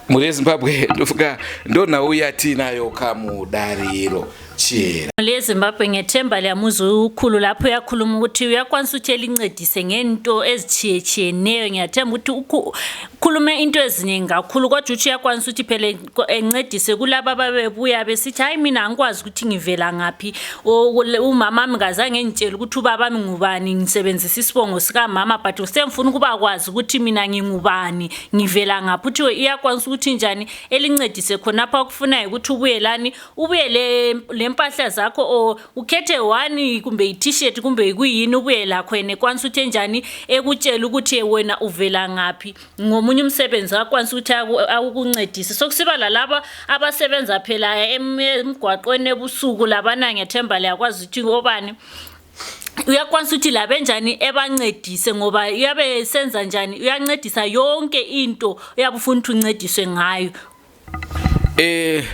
mhuri yezimbabwe ndofunga ndonhau yatiinayo kamudariro chiyera
lezimbabwe ngethemba liyamuzwa ukhulu lapho uyakhuluma ukuthi uyakwanisa ukuthi elincedise ngento ezitshiyetshiyeneyo ngiyathemba ukuthi ukhulume into eziningi kakhulu kodwa uthi uyakwanisa ukuthi phela encedise kulaba ababebuya besithi hayi mina angikwazi ukuthi ngivela ngaphi umama ami kazange engitshele ukuthi ubaba ami ngubani ngisebenzisa isibongo sikamama but sengifuna ukuba kwazi ukuthi mina ngingubani ngivela ngaphi uthi iyakwanisa ukuthi njani elincedise khonapha okufunayo ukuthi ubuye lani ubuye le mpahla zakho or ukhethe one kumbe i-t-shirt kumbe yikuyini ubuye lakho yena ekwanisa ukuthi enjani ekutshele ukuthi wena uvela ngaphi ngomunye umsebenzi akwanisa ukuthi akukuncedise sokusiba lalaba abasebenza phela emgwaqweni ebusuku labana ngethemba liyakwazi ukuthi obani uyakwanisa ukuthi labenjani ebancedise ngoba uyabe senza njani uyancedisa yonke into uyabe ufuna ukuthi uncediswe ngayo
Eh,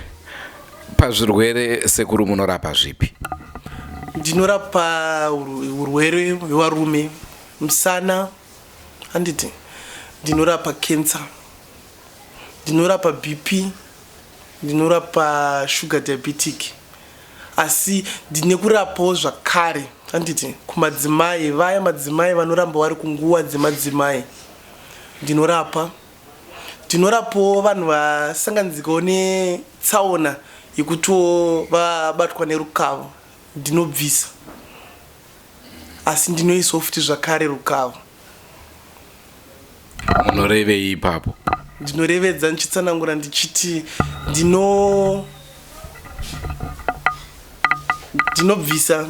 pazvirwere sekuru munorapa zvipi?
Ndinorapa urwere hwevarume, musana, handiti? Ndinorapa cancer, ndinorapa BP, ndinorapa sugar diabetic. Asi ndine kurapawo zvakare, handiti? Kumadzimai, vaya madzimai vanoramba vari kunguva dzemadzimai, ndinorapa. Tinorapawo vanhu vasanganidzikawo netsaona yekutiwo vabatwa nerukavo ndinobvisa asi ndinoisawo futi zvakare rukavo.
Munorevei ipapo?
Ndinorevedza ndichitsanangura ndichiti ndino ndinobvisa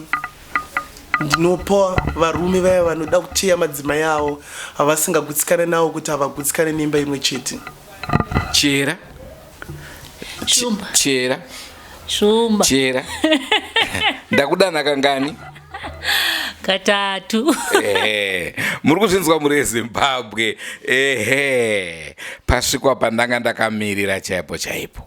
ndinopa varume vaya vanoda kuteya madzimai avo avasingagutsikane nawo kuti havagutsikane neimba imwe chete.
Chera.
Shumba.
Chera.
Shumba.
Chera. Ndakudana kangani?
Katatu.
Ehe. Muri kuzvinzwa muri eZimbabwe. Ehe. Pasvikwa pandanga ndakamirira chaipo chaipo.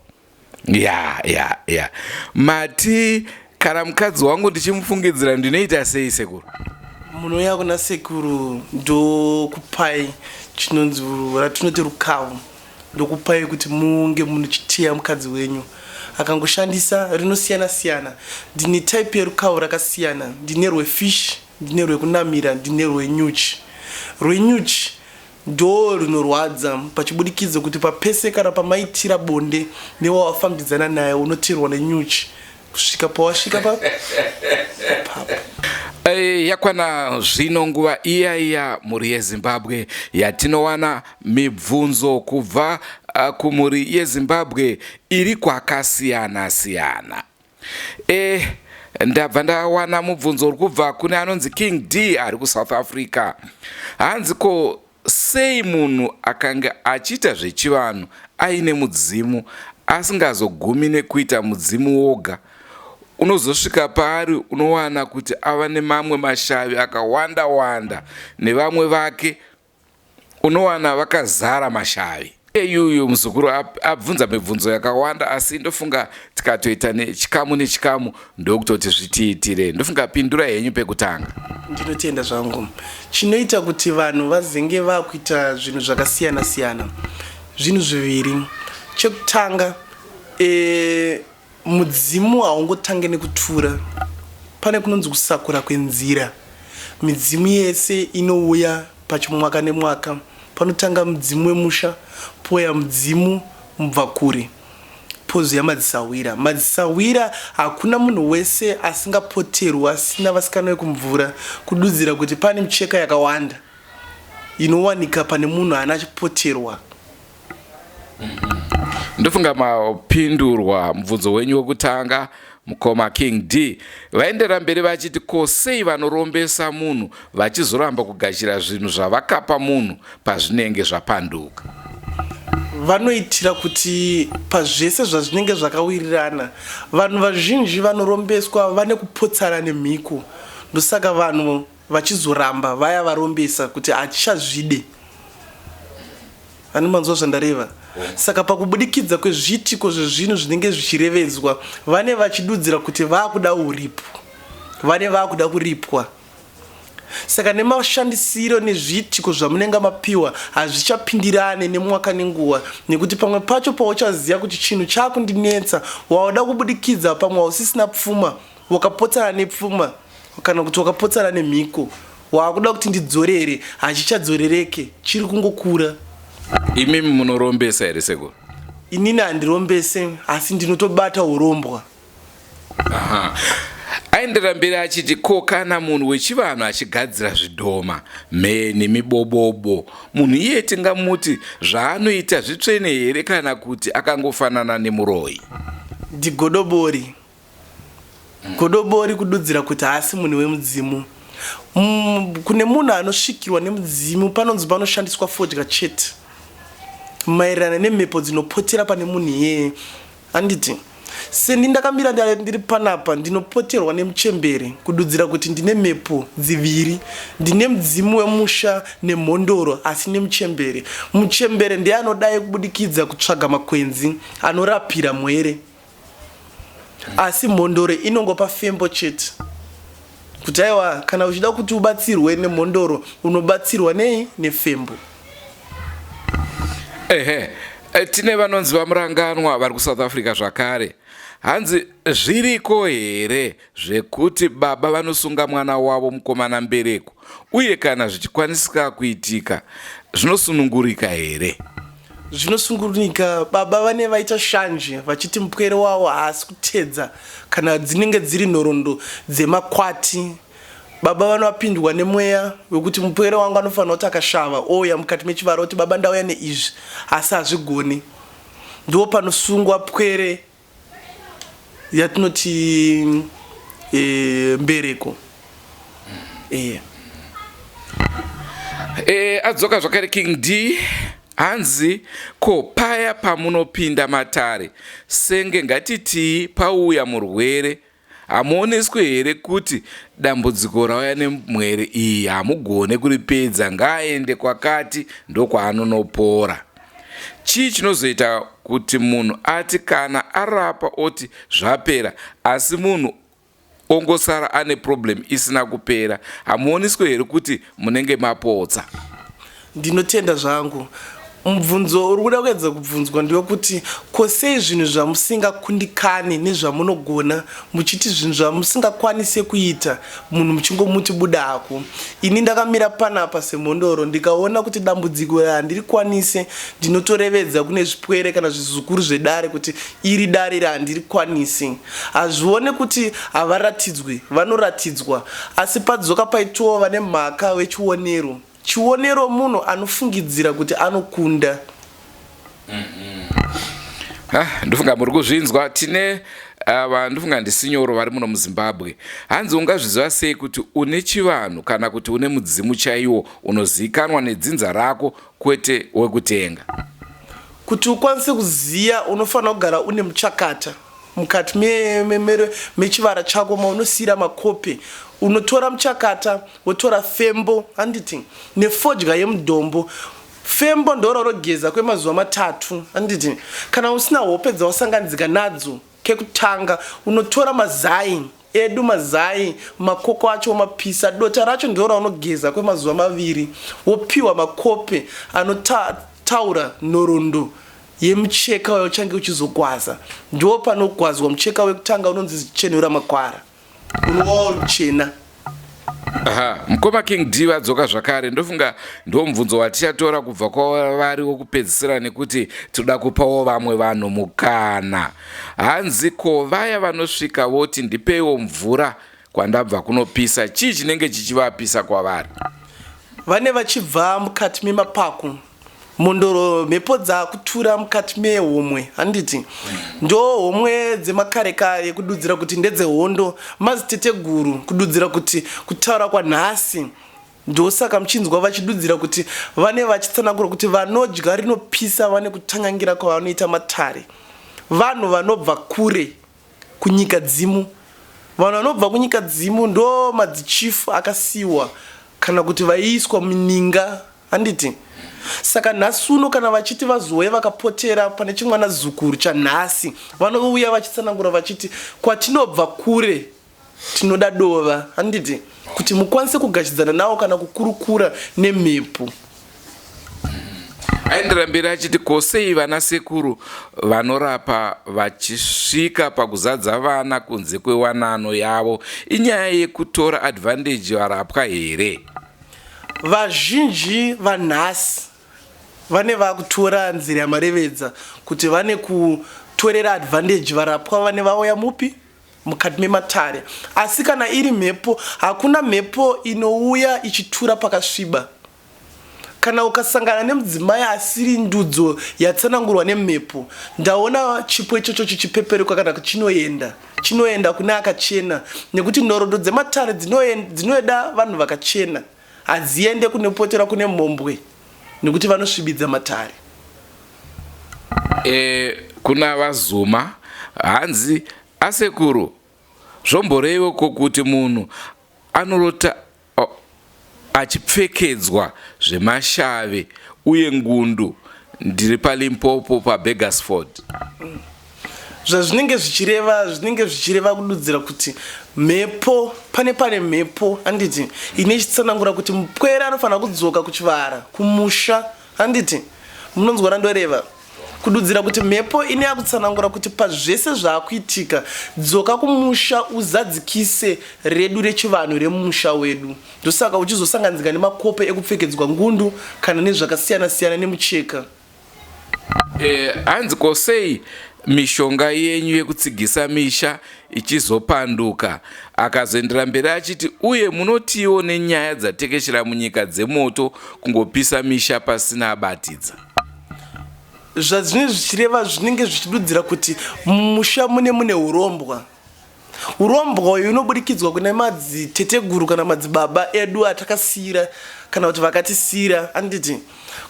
Ya ya ya. Mati kana mukadzi wangu ndichimufungidzira ndinoita sei sekuru?
Munouya kuna sekuru ndokupai chinonzi ratinoti rukavo ndokupai kuti munge munochiteya mukadzi wenyu akangoshandisa rinosiyana siyana ndine type yerukavo rakasiyana ndine rwefish ndine rwekunamira ndine rwenyuchi rwenyuchi Ndo rinorwadza pachibudikidzo kuti papese kana pamaitira bonde newawafambidzana naye unoteerwa nenyuchi kusvika pawasvika pa papo.
Yakwana zvino nguva iya iya, mhuri yeZimbabwe, yatinowana mibvunzo kubva kumhuri yeZimbabwe iri kwakasiyana siyana. Ndabva ndawana mubvunzo uri kubva kune anonzi King D ari kuSouth Africa. Hanzi, ko sei munhu akanga achiita zvechivanhu aine mudzimu asingazogumi nekuita mudzimu woga, unozosvika paari unowana kuti ava nemamwe mashavi akawanda wanda, nevamwe vake unowana vakazara mashavi? Eyuyu muzukuru abvunza mibvunzo yakawanda, asi ndofunga tikatoita nechikamu nechikamu ndokutoti zvitiitire. Ndofunga pindura henyu pekutanga.
Ndinotenda zvangu. Chinoita kuti vanhu vazenge vakuita zvinhu zvakasiyana siyana zvinhu zviviri. Chekutanga, mudzimu haungotange nekutura. Pane kunonzi kusakura kwenzira. Midzimu yese inouya pachimwaka nemwaka. Panotanga mudzimu wemusha, pouya mudzimu mubvakure, pozouya madzisahwira. Madzisahwira, hakuna munhu wese asingapoterwi asina vasikana vekumvura, kududzira kuti pane micheka yakawanda inowanika pane munhu haana achipoterwa.
Ndofunga mapindurwa mubvunzo wenyu wekutanga, mukoma King D. Vaendera mberi vachiti, ko sei vanorombesa munhu vachizoramba kugashira zvinhu zvavakapa munhu pazvinenge zvapanduka?
Vanoitira kuti pazvese zvazvinenge zvakawirirana. Vanhu vazhinji vanorombeswa vane kupotsana nemhiko, ndosaka vanhu vachizoramba vaya varombesa kuti hatichazvide. Ani manzwa zvandareva? Saka pakubudikidza kwezviitiko zvezvinhu zvinenge zvichirevedzwa, vane vachidudzira kuti vaakuda uripo, vane vaakuda kuripwa. Saka nemashandisiro nezviitiko zvamunenge mapiwa hazvichapindirane nemwaka nenguva, nekuti pamwe pacho pauchaziva kuti chinhu chaakundinetsa, wauda kubudikidza, pamwe hausisina pfuma, wakapotsana nepfuma kana kuti wakapotsana nemhiko, waakuda kuti ndidzorere, hachichadzorereke, chiri kungokura.
Imimi munorombesa here, sekuru?
Inini handirombese, asi ndinotobata urombwa.
Aha. Aendera mberi achiti, ko kana munhu wechivanhu achigadzira zvidhoma, mheni, mibobobo, munhu iye tingamuti zvaanoita zvitsvene here kana kuti akangofanana nemuroyi?
Ndigodobori. Godobori kududzira kuti haasi munhu wemudzimu. Kune munhu anosvikirwa nemudzimu, panonzi panoshandiswa fodya chete maererano nemhepo dzinopotera pane munhu iyeye, handiti? Seni ndakamira ndiri panapa, ndinopoterwa nemuchembere, kududzira kuti ndine mhepo dziviri. Ndine mudzimu wemusha nemhondoro, asi nemuchembere. Muchembere ndiye anodai kubudikidza kutsvaga makwenzi anorapira mwere, asi mhondoro inongopa fembo chete kuti aiwa, kana uchida kuti ubatsirwe nemhondoro, unobatsirwa nei? Nefembo.
Ehe, tine vanonzi vaMuranganwa vari kuSouth Africa zvakare. Hanzi, zviriko here zvekuti baba vanosunga mwana wavo mukomana mbereko, uye kana zvichikwanisika kuitika, zvinosunungurika here?
Zvinosungurunika. Baba vane vaita shanje vachiti mupwere wavo haasi kutedza, kana dzinenge dziri nhoroondo dzemakwati, baba vanovapindwa nemweya wekuti mupwere wangu anofanira kuti akashava ouya mukati mechivara oti, "Baba, ndauya neizvi," asi hazvigoni. Ndipo panosungwa pwere yatinoti mbereko.
Adzoka zvakare King D. Hanzi, ko paya pamunopinda matare, senge ngatitii pauya murwere, hamuoneswi here kuti dambudziko rauya nemwere iyi hamugone kuripedza, ngaaende kwakati ndokwaanonopora? Chii chinozoita kuti munhu ati kana arapa oti zvapera, asi munhu ongosara ane problem isina kupera? Hamuoniswi here kuti munenge mapotsa?
Ndinotenda zvangu. Mubvunzo uri kuda kuedza kubvunzwa ndewekuti ko sei zvinhu zvamusingakundikane nezvamunogona muchiti zvinhu zvamusingakwanise kuita munhu muchingomuti buda hako. Ini ndakamira panapa semhondoro ndikaona kuti dambudziko iri handirikwanise ndinotorevedza kune zvipwere kana zvizukuru zvedare kuti iri dare iri handirikwanisi. Hazvione kuti havaratidzwi, vanoratidzwa asi padzoka paitova vane mhaka vechionero. Chionero munhu anofungidzira kuti anokunda.
Ah, ndofunga muri kuzvinzwa tine ava ndofunga ndisinyoro vari muno muzimbabwe hanzi ungazviziva sei kuti une chivanhu kana kuti une mudzimu chaiwo unozivikanwa nedzinza rako kwete wekutenga
Kuti ukwanise kuziya unofanira kugara une muchakata mukati mechivara chako maunosiyira makope. Unotora muchakata wotora fembo handiti nefodya yemudhombo. Fembo ndororogeza kwemazuva matatu handiti. Kana usina hope dzawasanganidzika nadzo kekutanga unotora mazai edu mazai makoko acho womapisa dota racho ndiro raunogeza kwemazuva maviri wopiwa makope anotaura nhoroondo yemucheka wauchange uchizogwaza ndipo panogwazwa mucheka wekutanga unonzi zichenura makwara unova uri muchena.
Aha, mukoma King D vadzoka zvakare. Ndofunga ndiwo mubvunzo watichatora kubva kwavari wokupedzisira nekuti tinoda kupawo vamwe vanhu mukana. Hanzi ko vaya vanosvika voti ndipeiwo mvura kwandabva kunopisa, chii chinenge chichivapisa kwavari?
Vane vachibva mukati memapako Mhondoro mhepo dzakutura mukati mehomwe handiti ndo homwe dzemakare kare kududzira kuti ndedzehondo maziteteguru kududzira kuti kutaura kwanhasi ndosaka muchinzwa vachidudzira kuti vane vachitsanangura kuti vanodya rinopisa vane kutanyangira kwavanoita matare vanhu vanobva kure kunyika dzimu vanhu vanobva kunyika dzimu ndo madzichifu akasiwa kana kuti vaiiswa muninga Handiti? Saka nhasi uno kana vachiti vazouya vakapotera pane chimwana zukuru chanhasi, vanouya vachitsanangura vachiti kwatinobva kure tinoda dova. Handiti? Kuti mukwanise kugashidzana nawo kana kukurukura nemhepo.
Aenderera mberi achiti ko sei vana sekuru vanorapa vachisvika pakuzadza vana kunze kwewanano yavo? Inyaya yekutora advantage varapwa here?
Vazhinji vanhasi vane vakutora nzira yamarevedza kuti vane kutorera advantage varapwa vane vauya mupi mukati mematare asi kana iri mhepo hakuna mhepo inouya ichitura pakasviba kana ukasangana nemudzimai asiri ndudzo yatsanangurwa nemhepo ndaona chipo ichocho chichipeperuka kana chinoenda Chinoenda kune akachena nekuti nhoroondo dzematare dzinoda vanhu vakachena hadziende kunopotera kune mhombwe nekuti vanosvibidza matare.
E, kuna VaZuma hanzi asekuru zvomboreiwo ko kuti munhu anorota achipfekedzwa zvemashave uye ngundu ndiri paLimpopo paBurgersford.
Zvazvinenge zvichireva zvinenge zvichireva kududzira kuti mhepo pane pane mhepo handiti ine ichitsanangura kuti mupwere anofanira kudzoka kuchivara kumusha handiti munonzwa randoreva Kududzira kuti mhepo ine yakutsanangura kuti pazvese zvaakuitika dzoka kumusha uzadzikise redu rechivanhu remusha wedu. Ndosaka uchizosanganidzika nemakope ekupfekedzwa ngundu kana nezvakasiyana siyana nemucheka.
Eh, hanzi ko sei mishonga yenyu yekutsigisa misha ichizopanduka? Akazoendera mberi achiti uye munotiwo nenyaya dzatekeshera munyika dzemoto kungopisa misha pasina abatidza.
Zvazvinenge zvichireva zvinenge zvichidudzira kuti mumusha mune mune urombwa. Urombwa uyu unoburikidzwa kune madziteteguru kana madzibaba edu atakasiira kana kuti vakatisiira handiti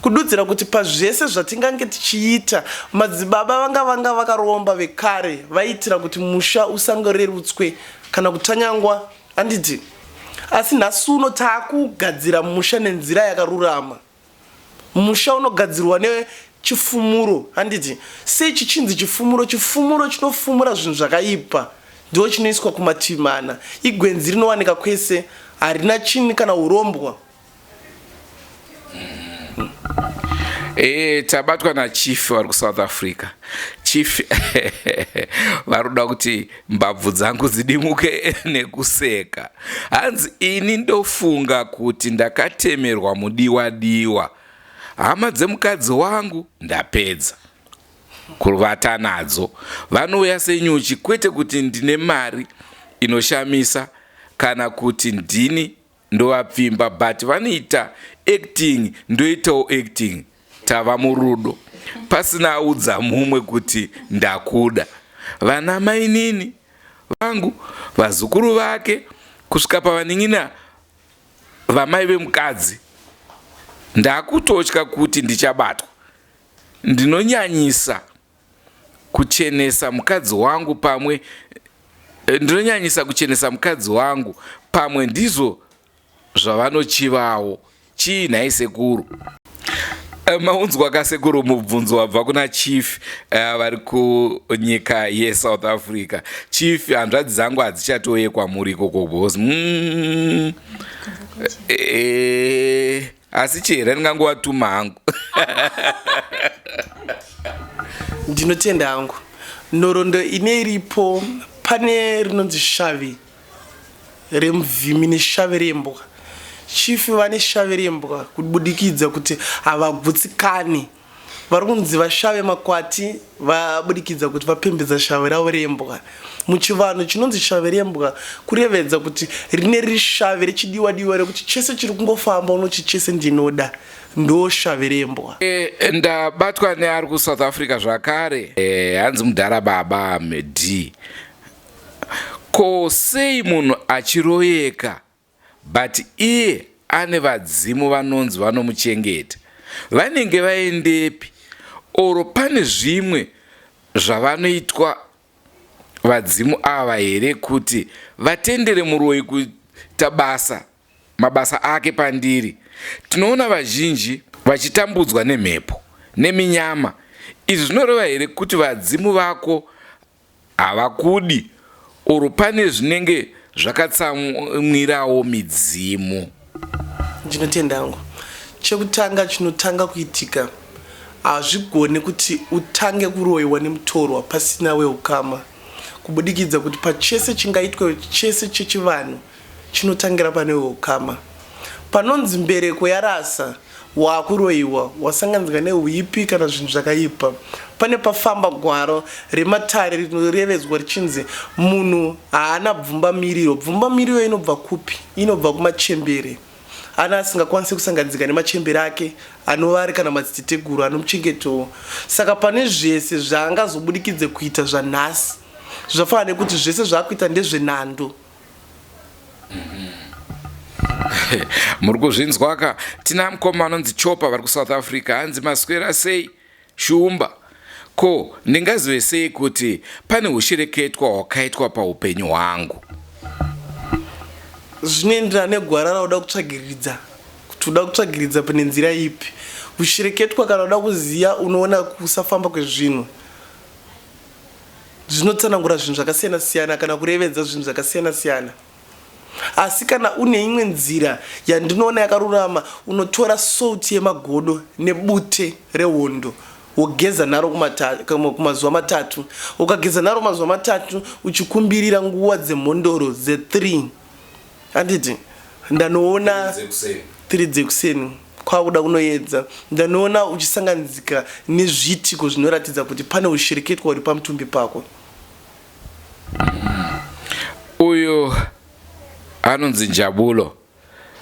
kududzira kuti pazvese zvatingange tichiita madzibaba vanga vanga vakaromba vekare vaiitira kuti musha usangorerutswe kana kutanyangwa handiti asi nhasi uno taakugadzira musha nenzira yakarurama. Musha unogadzirwa nechifumuro handiti? Sei chichinzi chifumuro? Chifumuro chinofumura zvinhu zvakaipa ndiwo chinoiswa kumativi mana. Igwenzi rinowanika kwese harina chini kana urombwa.
E, tabatwa nachief vari kusouth africa chief vari kuda kuti mbabvu dzangu dzidimuke nekuseka hanzi ini ndofunga kuti ndakatemerwa mudiwa diwa hama dzemukadzi wangu ndapedza kuvata nadzo vanouya senyuchi kwete kuti ndine mari inoshamisa kana kuti ndini ndovapfimba but vanoita acting ndoitawo acting tava murudo pasina audza mumwe kuti ndakuda vana mainini vangu vazukuru vake kusvika pavanin'ina vamai vemukadzi ndakutotya kuti ndichabatwa ndinonyanyisa kuchenesa mukadzi wangu pamwe eh, ndinonyanyisa kuchenesa mukadzi wangu pamwe ndizvo zvavanochivawo chii nhai sekuru eh, maunzwa kasekuru mubvunzo wabva kuna chief eh, vari kunyika yesouth africa chief hanzvadzi dzangu hadzichatouye kwamuri ikoko because mm, e, asi chihera ndingangovatuma hangu
ndinotenda hangu nhoroondo ine iripo pane rinonzi shavi remuvhimi neshavi rembwa chifi vane shavi rembwa kubudikidza kuti havagutsikani vari kunzi vashave makwati vabudikidza kuti vapembedza shavi ravo rembwa muchivanhu chinonzi shavi rembwa kurevedza kuti rine riri shavi rechidiwa diwa rekuti chese chiri kungofamba unoti chese ndinoda ndo shavi rembwa
e, ndabatwa neari kusouth africa zvakare e, hanzi mudhara baba d ko sei munhu achiroyeka but iye ane vadzimu vanonzi vanomuchengeta vanenge vaendepi oro pane zvimwe zvavanoitwa vadzimu ava here kuti vatendere muroyi kuita basa mabasa ake pandiri tinoona vazhinji vachitambudzwa nemhepo neminyama izvi zvinoreva here kuti vadzimu vako havakudi or pane zvinenge zvakatsamwirawo midzimu.
Ndinotenda hangu. Chekutanga chinotanga kuitika hazvigone kuti utange kuroiwa nemutorwa pasina weukama kubudikidza kuti pachese chingaitwe chese chechivanhu chinotangira pane weukama. Panonzi mbereko yarasa Waakuroiwa, wasanganidzwa nehuipi kana zvinhu zvakaipa. Pane pafamba gwaro rematare rinorevedzwa richinzi munhu haana bvumbamiriro. Bvumbamiriro inobva kupi? Inobva kumachembere ana asingakwanise kusanganidzika nemachembere ake anova ari kana madziteteguru anomuchengetawo. Saka pane zvese zvaangazobudikidze kuita zvanhasi zvafanana nekuti zvese zvaakuita ndezvenhando.
Muri kuzvinzwaka tina mukoma anonzi chopa vari kusouth africa hanzi maswera sei shumba ko ndingazive sei kuti pane ushereketwa hwakaitwa paupenyu hwangu
Zvinoenderana negwara rauda kutsvagiridza kuti uda kutsvagiridza pane nzira ipi. Ushereketwa kana uda kuziva unoona kusafamba kwezvinhu. Zvinotsanangura zvinhu zvakasiyana siyana kana kurevedza zvinhu zvakasiyana siyana. Asi kana une imwe nzira yandinoona yakarurama unotora salt yemagodo nebute rehondo wogeza naro kumazuva matatu. Ukageza naro mazuva matatu uchikumbirira nguva dzemhondoro dze 3 handiti ndanoona 3 dzekuseni kwakuda kunoedza ndanoona uchisanganidzika nezviitiko zvinoratidza kuti pane ushereketwa uri pamutumbi pako.
Uyu anonzi Njabulo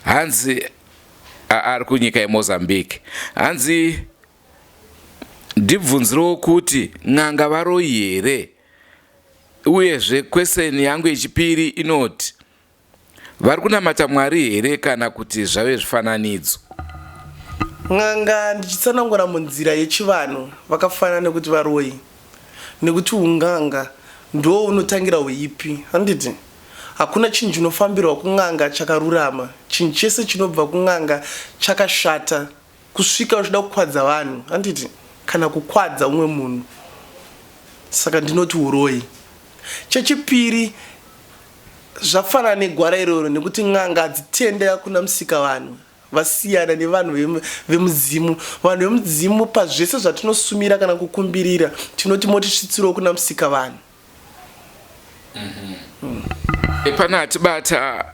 hanzi ari kunyika yeMozambique hanzi ndibvunzirewo kuti n'anga varoyi here uyezve kweseni yangu yechipiri inoti Vari kunamata Mwari here kana kuti zvave zvifananidzo?
N'anga ndichitsanangura munzira yechivanhu vakafanana nekuti varoyi nekuti un'anga ndiwo unotangira huipi handiti? Hakuna chinhu chinofambirwa kun'anga chakarurama chinhu chese chinobva kun'anga chakashata kusvika uchida kukwadza vanhu handiti kana kukwadza umwe munhu saka ndinoti uroyi. Chechipiri Zvafanana negwara iroro nekuti n'anga hadzitende kuna Musikavanhu. Vasiyana nevanhu vemudzimu. Vanhu vemudzimu pazvese zvatinosumira kana kukumbirira tinoti motisvitsirawo kuna Musikavanhu.
Pana atibata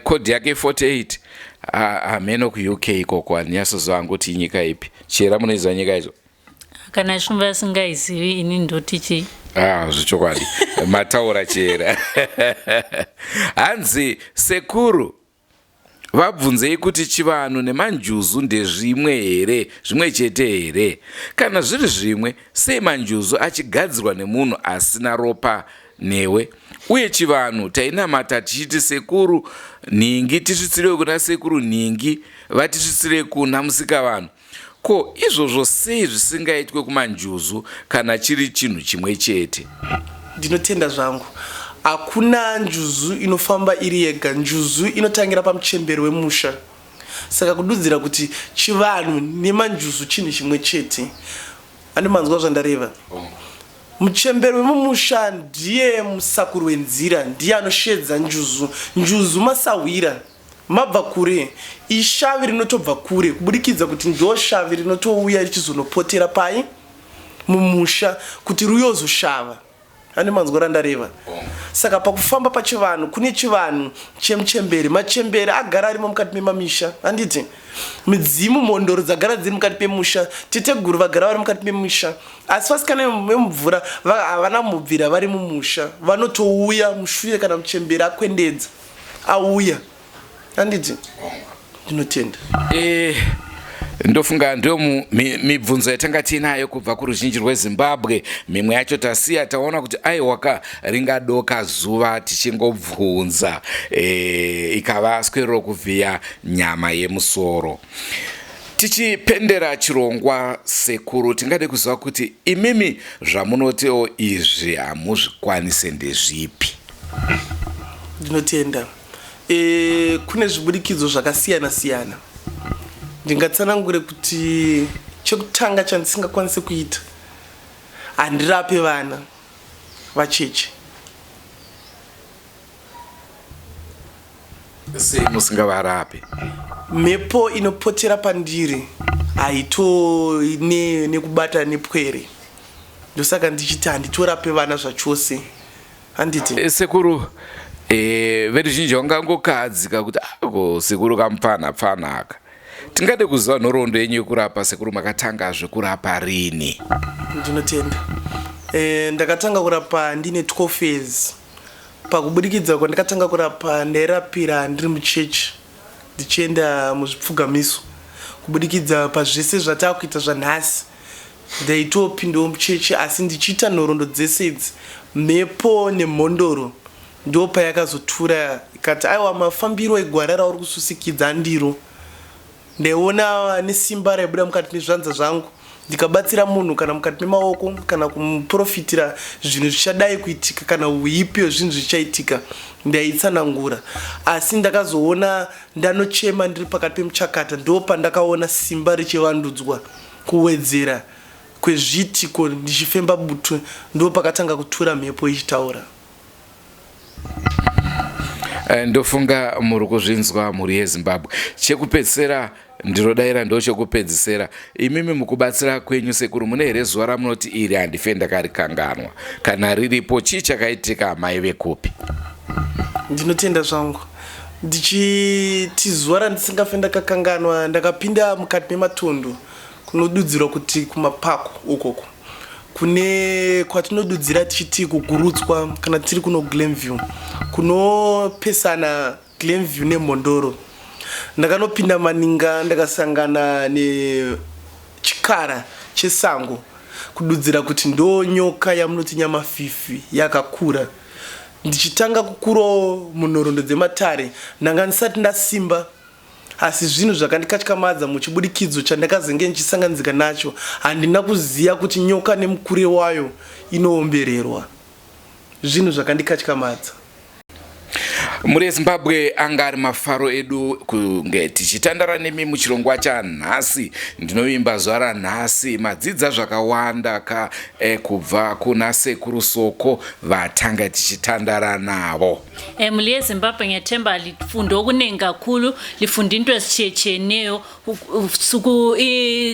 code yake 48, hameno kuUK ikoko, handinyasoziva hangu kuti inyika ipi. Chera, munoiziva nyika idzo?
Kana Shumba asingaizivi, ini ndoti chii?
Ah, zvechokwadi mataura, Chera. Hanzi, sekuru, vabvunzei kuti chivanhu nemanjuzu ndezvimwe here, zvimwe chete here? Kana zviri zvimwe, sei manjuzu achigadzirwa nemunhu asina ropa newe? Uye chivanhu tainamata tichiti sekuru nhingi tisvitsirewo kuna sekuru nhingi, vatisvitsire kuna Musikavanhu. Ko izvozvo sei zvisingaitwe kumanjuzu kana chiri chinhu chimwe chete?
Ndinotenda zvangu. Hakuna njuzu inofamba iri yega. Njuzu inotangira pamuchemberi wemusha. Saka kududzira kuti chivanhu nemanjuzu chinhu chimwe chete. Andimanzwa zvandareva? Muchemberi wemumusha ndiye musakuri wenzira, ndiye anoshedza njuzu. Njuzu masahwira. Mabva kure. Ishavi rinotobva kure kubudikidza kuti ndo shavi rinotouya richizonopotera pai mumusha kuti ruyozoshava. Ane manzwa randareva? Saka pakufamba pachivanhu kune chivanhu chemuchembere. Machembere agara arimo mukati memamisha, handiti? Midzimu, mhondoro dzagara dziri mukati pemusha, teteguru vagara vari mukati memusha. Asi vasikana vemumvura havana mubvira vari mumusha, vanotouya mushure kana muchembere akwendedza, auya, handiti? Ndinotenda.
Ndofunga ndiyo mibvunzo yatanga tiinayo kubva kuruzhinji rweZimbabwe. Mimwe yacho tasiya, taona kuti aiwaka, ringadoka zuva tichingobvunza, ikava swerero kuvhiya nyama yemusoro. Tichipendera chirongwa, sekuru, tingade kuziva kuti imimi zvamunotiwo izvi hamuzvikwanise ndezvipi?
Ndinotenda. Kune zvibudikidzo zvakasiyana siyana. Ndingatsanangure kuti chekutanga chandisingakwanisi kuita, handirape vana vacheche.
Sei musingavarape?
Mhepo inopotera pandiri haito nekubata nepwere, ndosaka ndichiti handitorape vana zvachose, handiti?
Sekuru, veruzhinji vangangokahadzika kuti ako sekuru kamupfanha pfanhaka. Tingade kuziva nhoroondo yenyu yekurapa, sekuru. Makatanga zvekurapa rini?
Ndinotenda. Ndakatanga kurapa ndine 12 years. Pakubudikidza kwandakatanga kurapa, ndairapira ndiri muchechi, ndichienda muzvipfugamiso. Kubudikidza pazvese zvataakuita zvanhasi, ndaitopindawo muchechi, asi ndichiita nhoroondo dzese idzi. Mhepo nemhondoro ndo payakazotura ikati, aiwa, mafambiro egwara rauri kususikidza andiro. Ndaiona nesimba raibuda mukati mezvanza zvangu ndikabatsira munhu kana mukati memaoko kana kumuprofitira zvinhu zvichadai kuitika kana uipi hwezvinhu zvichaitika, ndaitsanangura. Asi ndakazoona ndanochema ndiri pakati pemuchakata, ndo pandakaona simba richivandudzwa kuwedzera kwezviitiko. Ndichifemba butu, ndo pakatanga kutura mhepo ichitaura.
Ndofunga muri kuzvinzwa, mhuri yeZimbabwe. Chekupedzisira, ndinodayira ndo chekupedzisira, imimi mukubatsira kwenyu, sekuru, mune here zuva ramunoti iri handife ndakarikanganwa? Kana riripo, chii chakaitika, mai vekupi?
Ndinotenda zvangu. Ndichiti zuva randisingafe ndakakanganwa, ndakapinda mukati mematondo kunodudzirwa kuti kumapako ukoko kune kwatinodudzira tichiti kugurutswa kana tiri kuno Glenview, kunopesana Glenview neMhondoro. Ndakanopinda maninga, ndakasangana nechikara chesango, kududzira kuti ndo nyoka yamunoti nyamafifi yakakura. Ndichitanga kukurawo munhoroondo dzematare, ndanga ndisati ndasimba, asi zvinhu zvakandikatyamadza muchibudikidzo chandakazenge ndichisanganidzika nacho, handina kuziva kuti nyoka nemukure wayo inoombererwa. Zvinhu zvakandikatyamadza.
Mhuri yeZimbabwe, anga ari mafaro edu kunge tichitandara nemi muchirongwa chanhasi. Ndinovimba zuva ranhasi madzidza zvakawanda ka kubva kuna Sekuru Soko vatanga tichitandara navo.
Mhuri yeZimbabwe, ngiyathemba lifunde okuningi kakhulu, lifunde into ezitshiyetshiyeneyo suku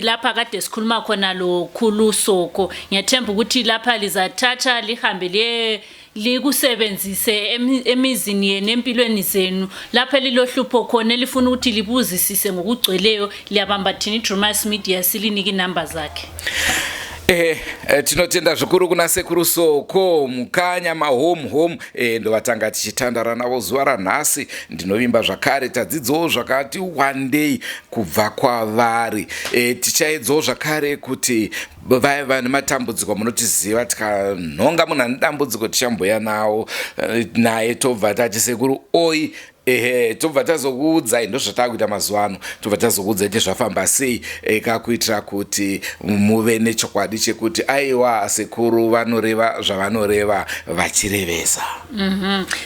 lapha kade sikhuluma khona lokhulu Soko. Ngiyathemba ukuthi lapha lizathatha lihambe liye likusebenzise emizini yenu, empilweni zenu, lapho elilohlupho khona elifuna ukuthi libuzisise ngokugcweleyo. Liyabamba thina iDrumas Media silinike inamba zakhe.
Tinotenda zvikuru kuna Sekuru Soko Mukanya mahome home, ndovatanga tichitandara navo zuva ranhasi. Ndinovimba zvakare tadzidzawo zvakati wandei kubva kwavari. Tichaedzawo zvakare kuti vaya vane matambudziko, munotiziva, tikanhonga munhu ane dambudziko tichamboya nawo, naye tobva tati sekuru oi, ehe, tobva tazokuudzai. Ndozvatakuita mazuva ano, tobva tazokuudzai kuti zvafamba sei, kakuitira kuti muve nechokwadi chekuti aiwa, sekuru vanoreva zvavanoreva vachirevesa.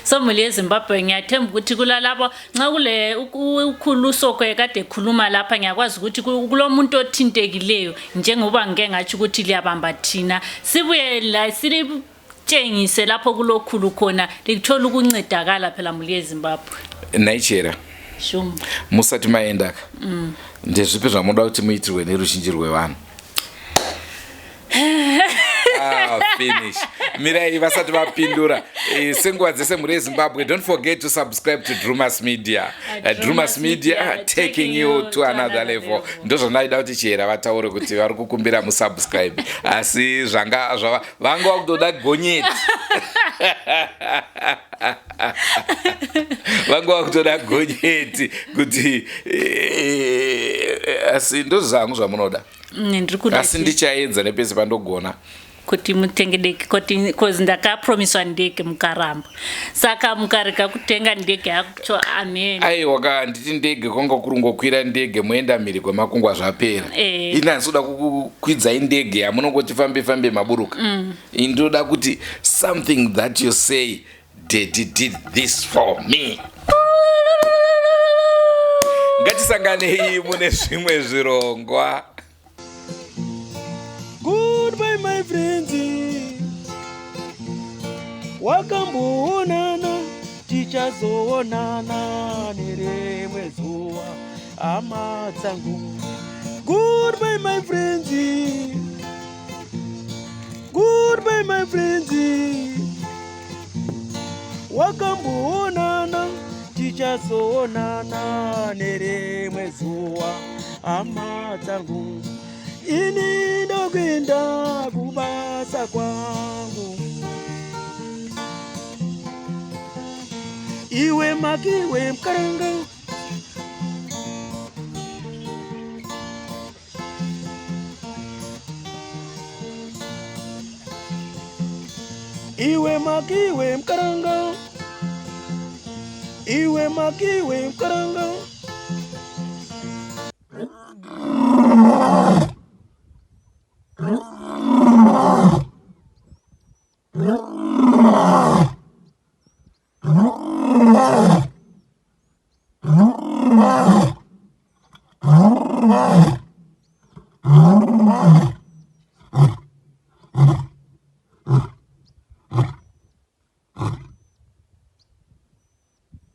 So mhuri yeZimbabwe, ngiyathemba ukuthi kulalabo nxa kule ukhulu Soko ekade ekhuluma lapha, ngiyakwazi ukuthi kulo muntu othintekileyo, njengoba ngike ngatsho ukuthi liyabamba thina sibuye la silitshengise lapho kulokhulu khona, likuthola ukuncedakala phela, mhuri yeZimbabwe.
Nigeria.
Shum.
Musati maendaka, ndezvipi zvamunoda kuti muitirwe neruzhinji rwevanhu? Ah, finish. Mirai, vasati vapindura. Senguva dzese, mhuri yeZimbabwe, don't forget to subscribe to Drumas Media. Drumas Media, taking you to another level. Ndozvandaida kuti Chihera vataure kuti vari kukumbira musubscribe, asi zvanga zvava vanga vakutoda gonyeti, vanga vakutoda gonyeti kuti asi ndozvangu zvamunoda.
Ndiri kuda
asi ndichaedza nepese pandogona
kuti mutenge ndege, kuti cause ndakapromiswa ndege mukaramba, saka mukarega kutenga ndege yacho, amen.
Aiwa ka, nditi ndege kwanga kuri ngokwira ndege moenda mhiri kwemakungwa, zvapera. Ini handisi kuda kukukwidzai ndege yamunongoti fambe fambe maburuka. Ini ndoda kuti something that you say, "Daddy did this for me." Ngatisanganei mune zvimwe zvirongwa.
Goodbye my friends. Wakamboonana, tichazoonana nerimwe zuva, hama dzangu. Goodbye my friends. Goodbye my friends. Wakamboonana, tichazoonana nerimwe zuva, hama dzangu. Ini ndokuenda kubasa kwangu. Iwe makiwe mukaranga. Iwe makiwe mukaranga. Iwe makiwe mukaranga.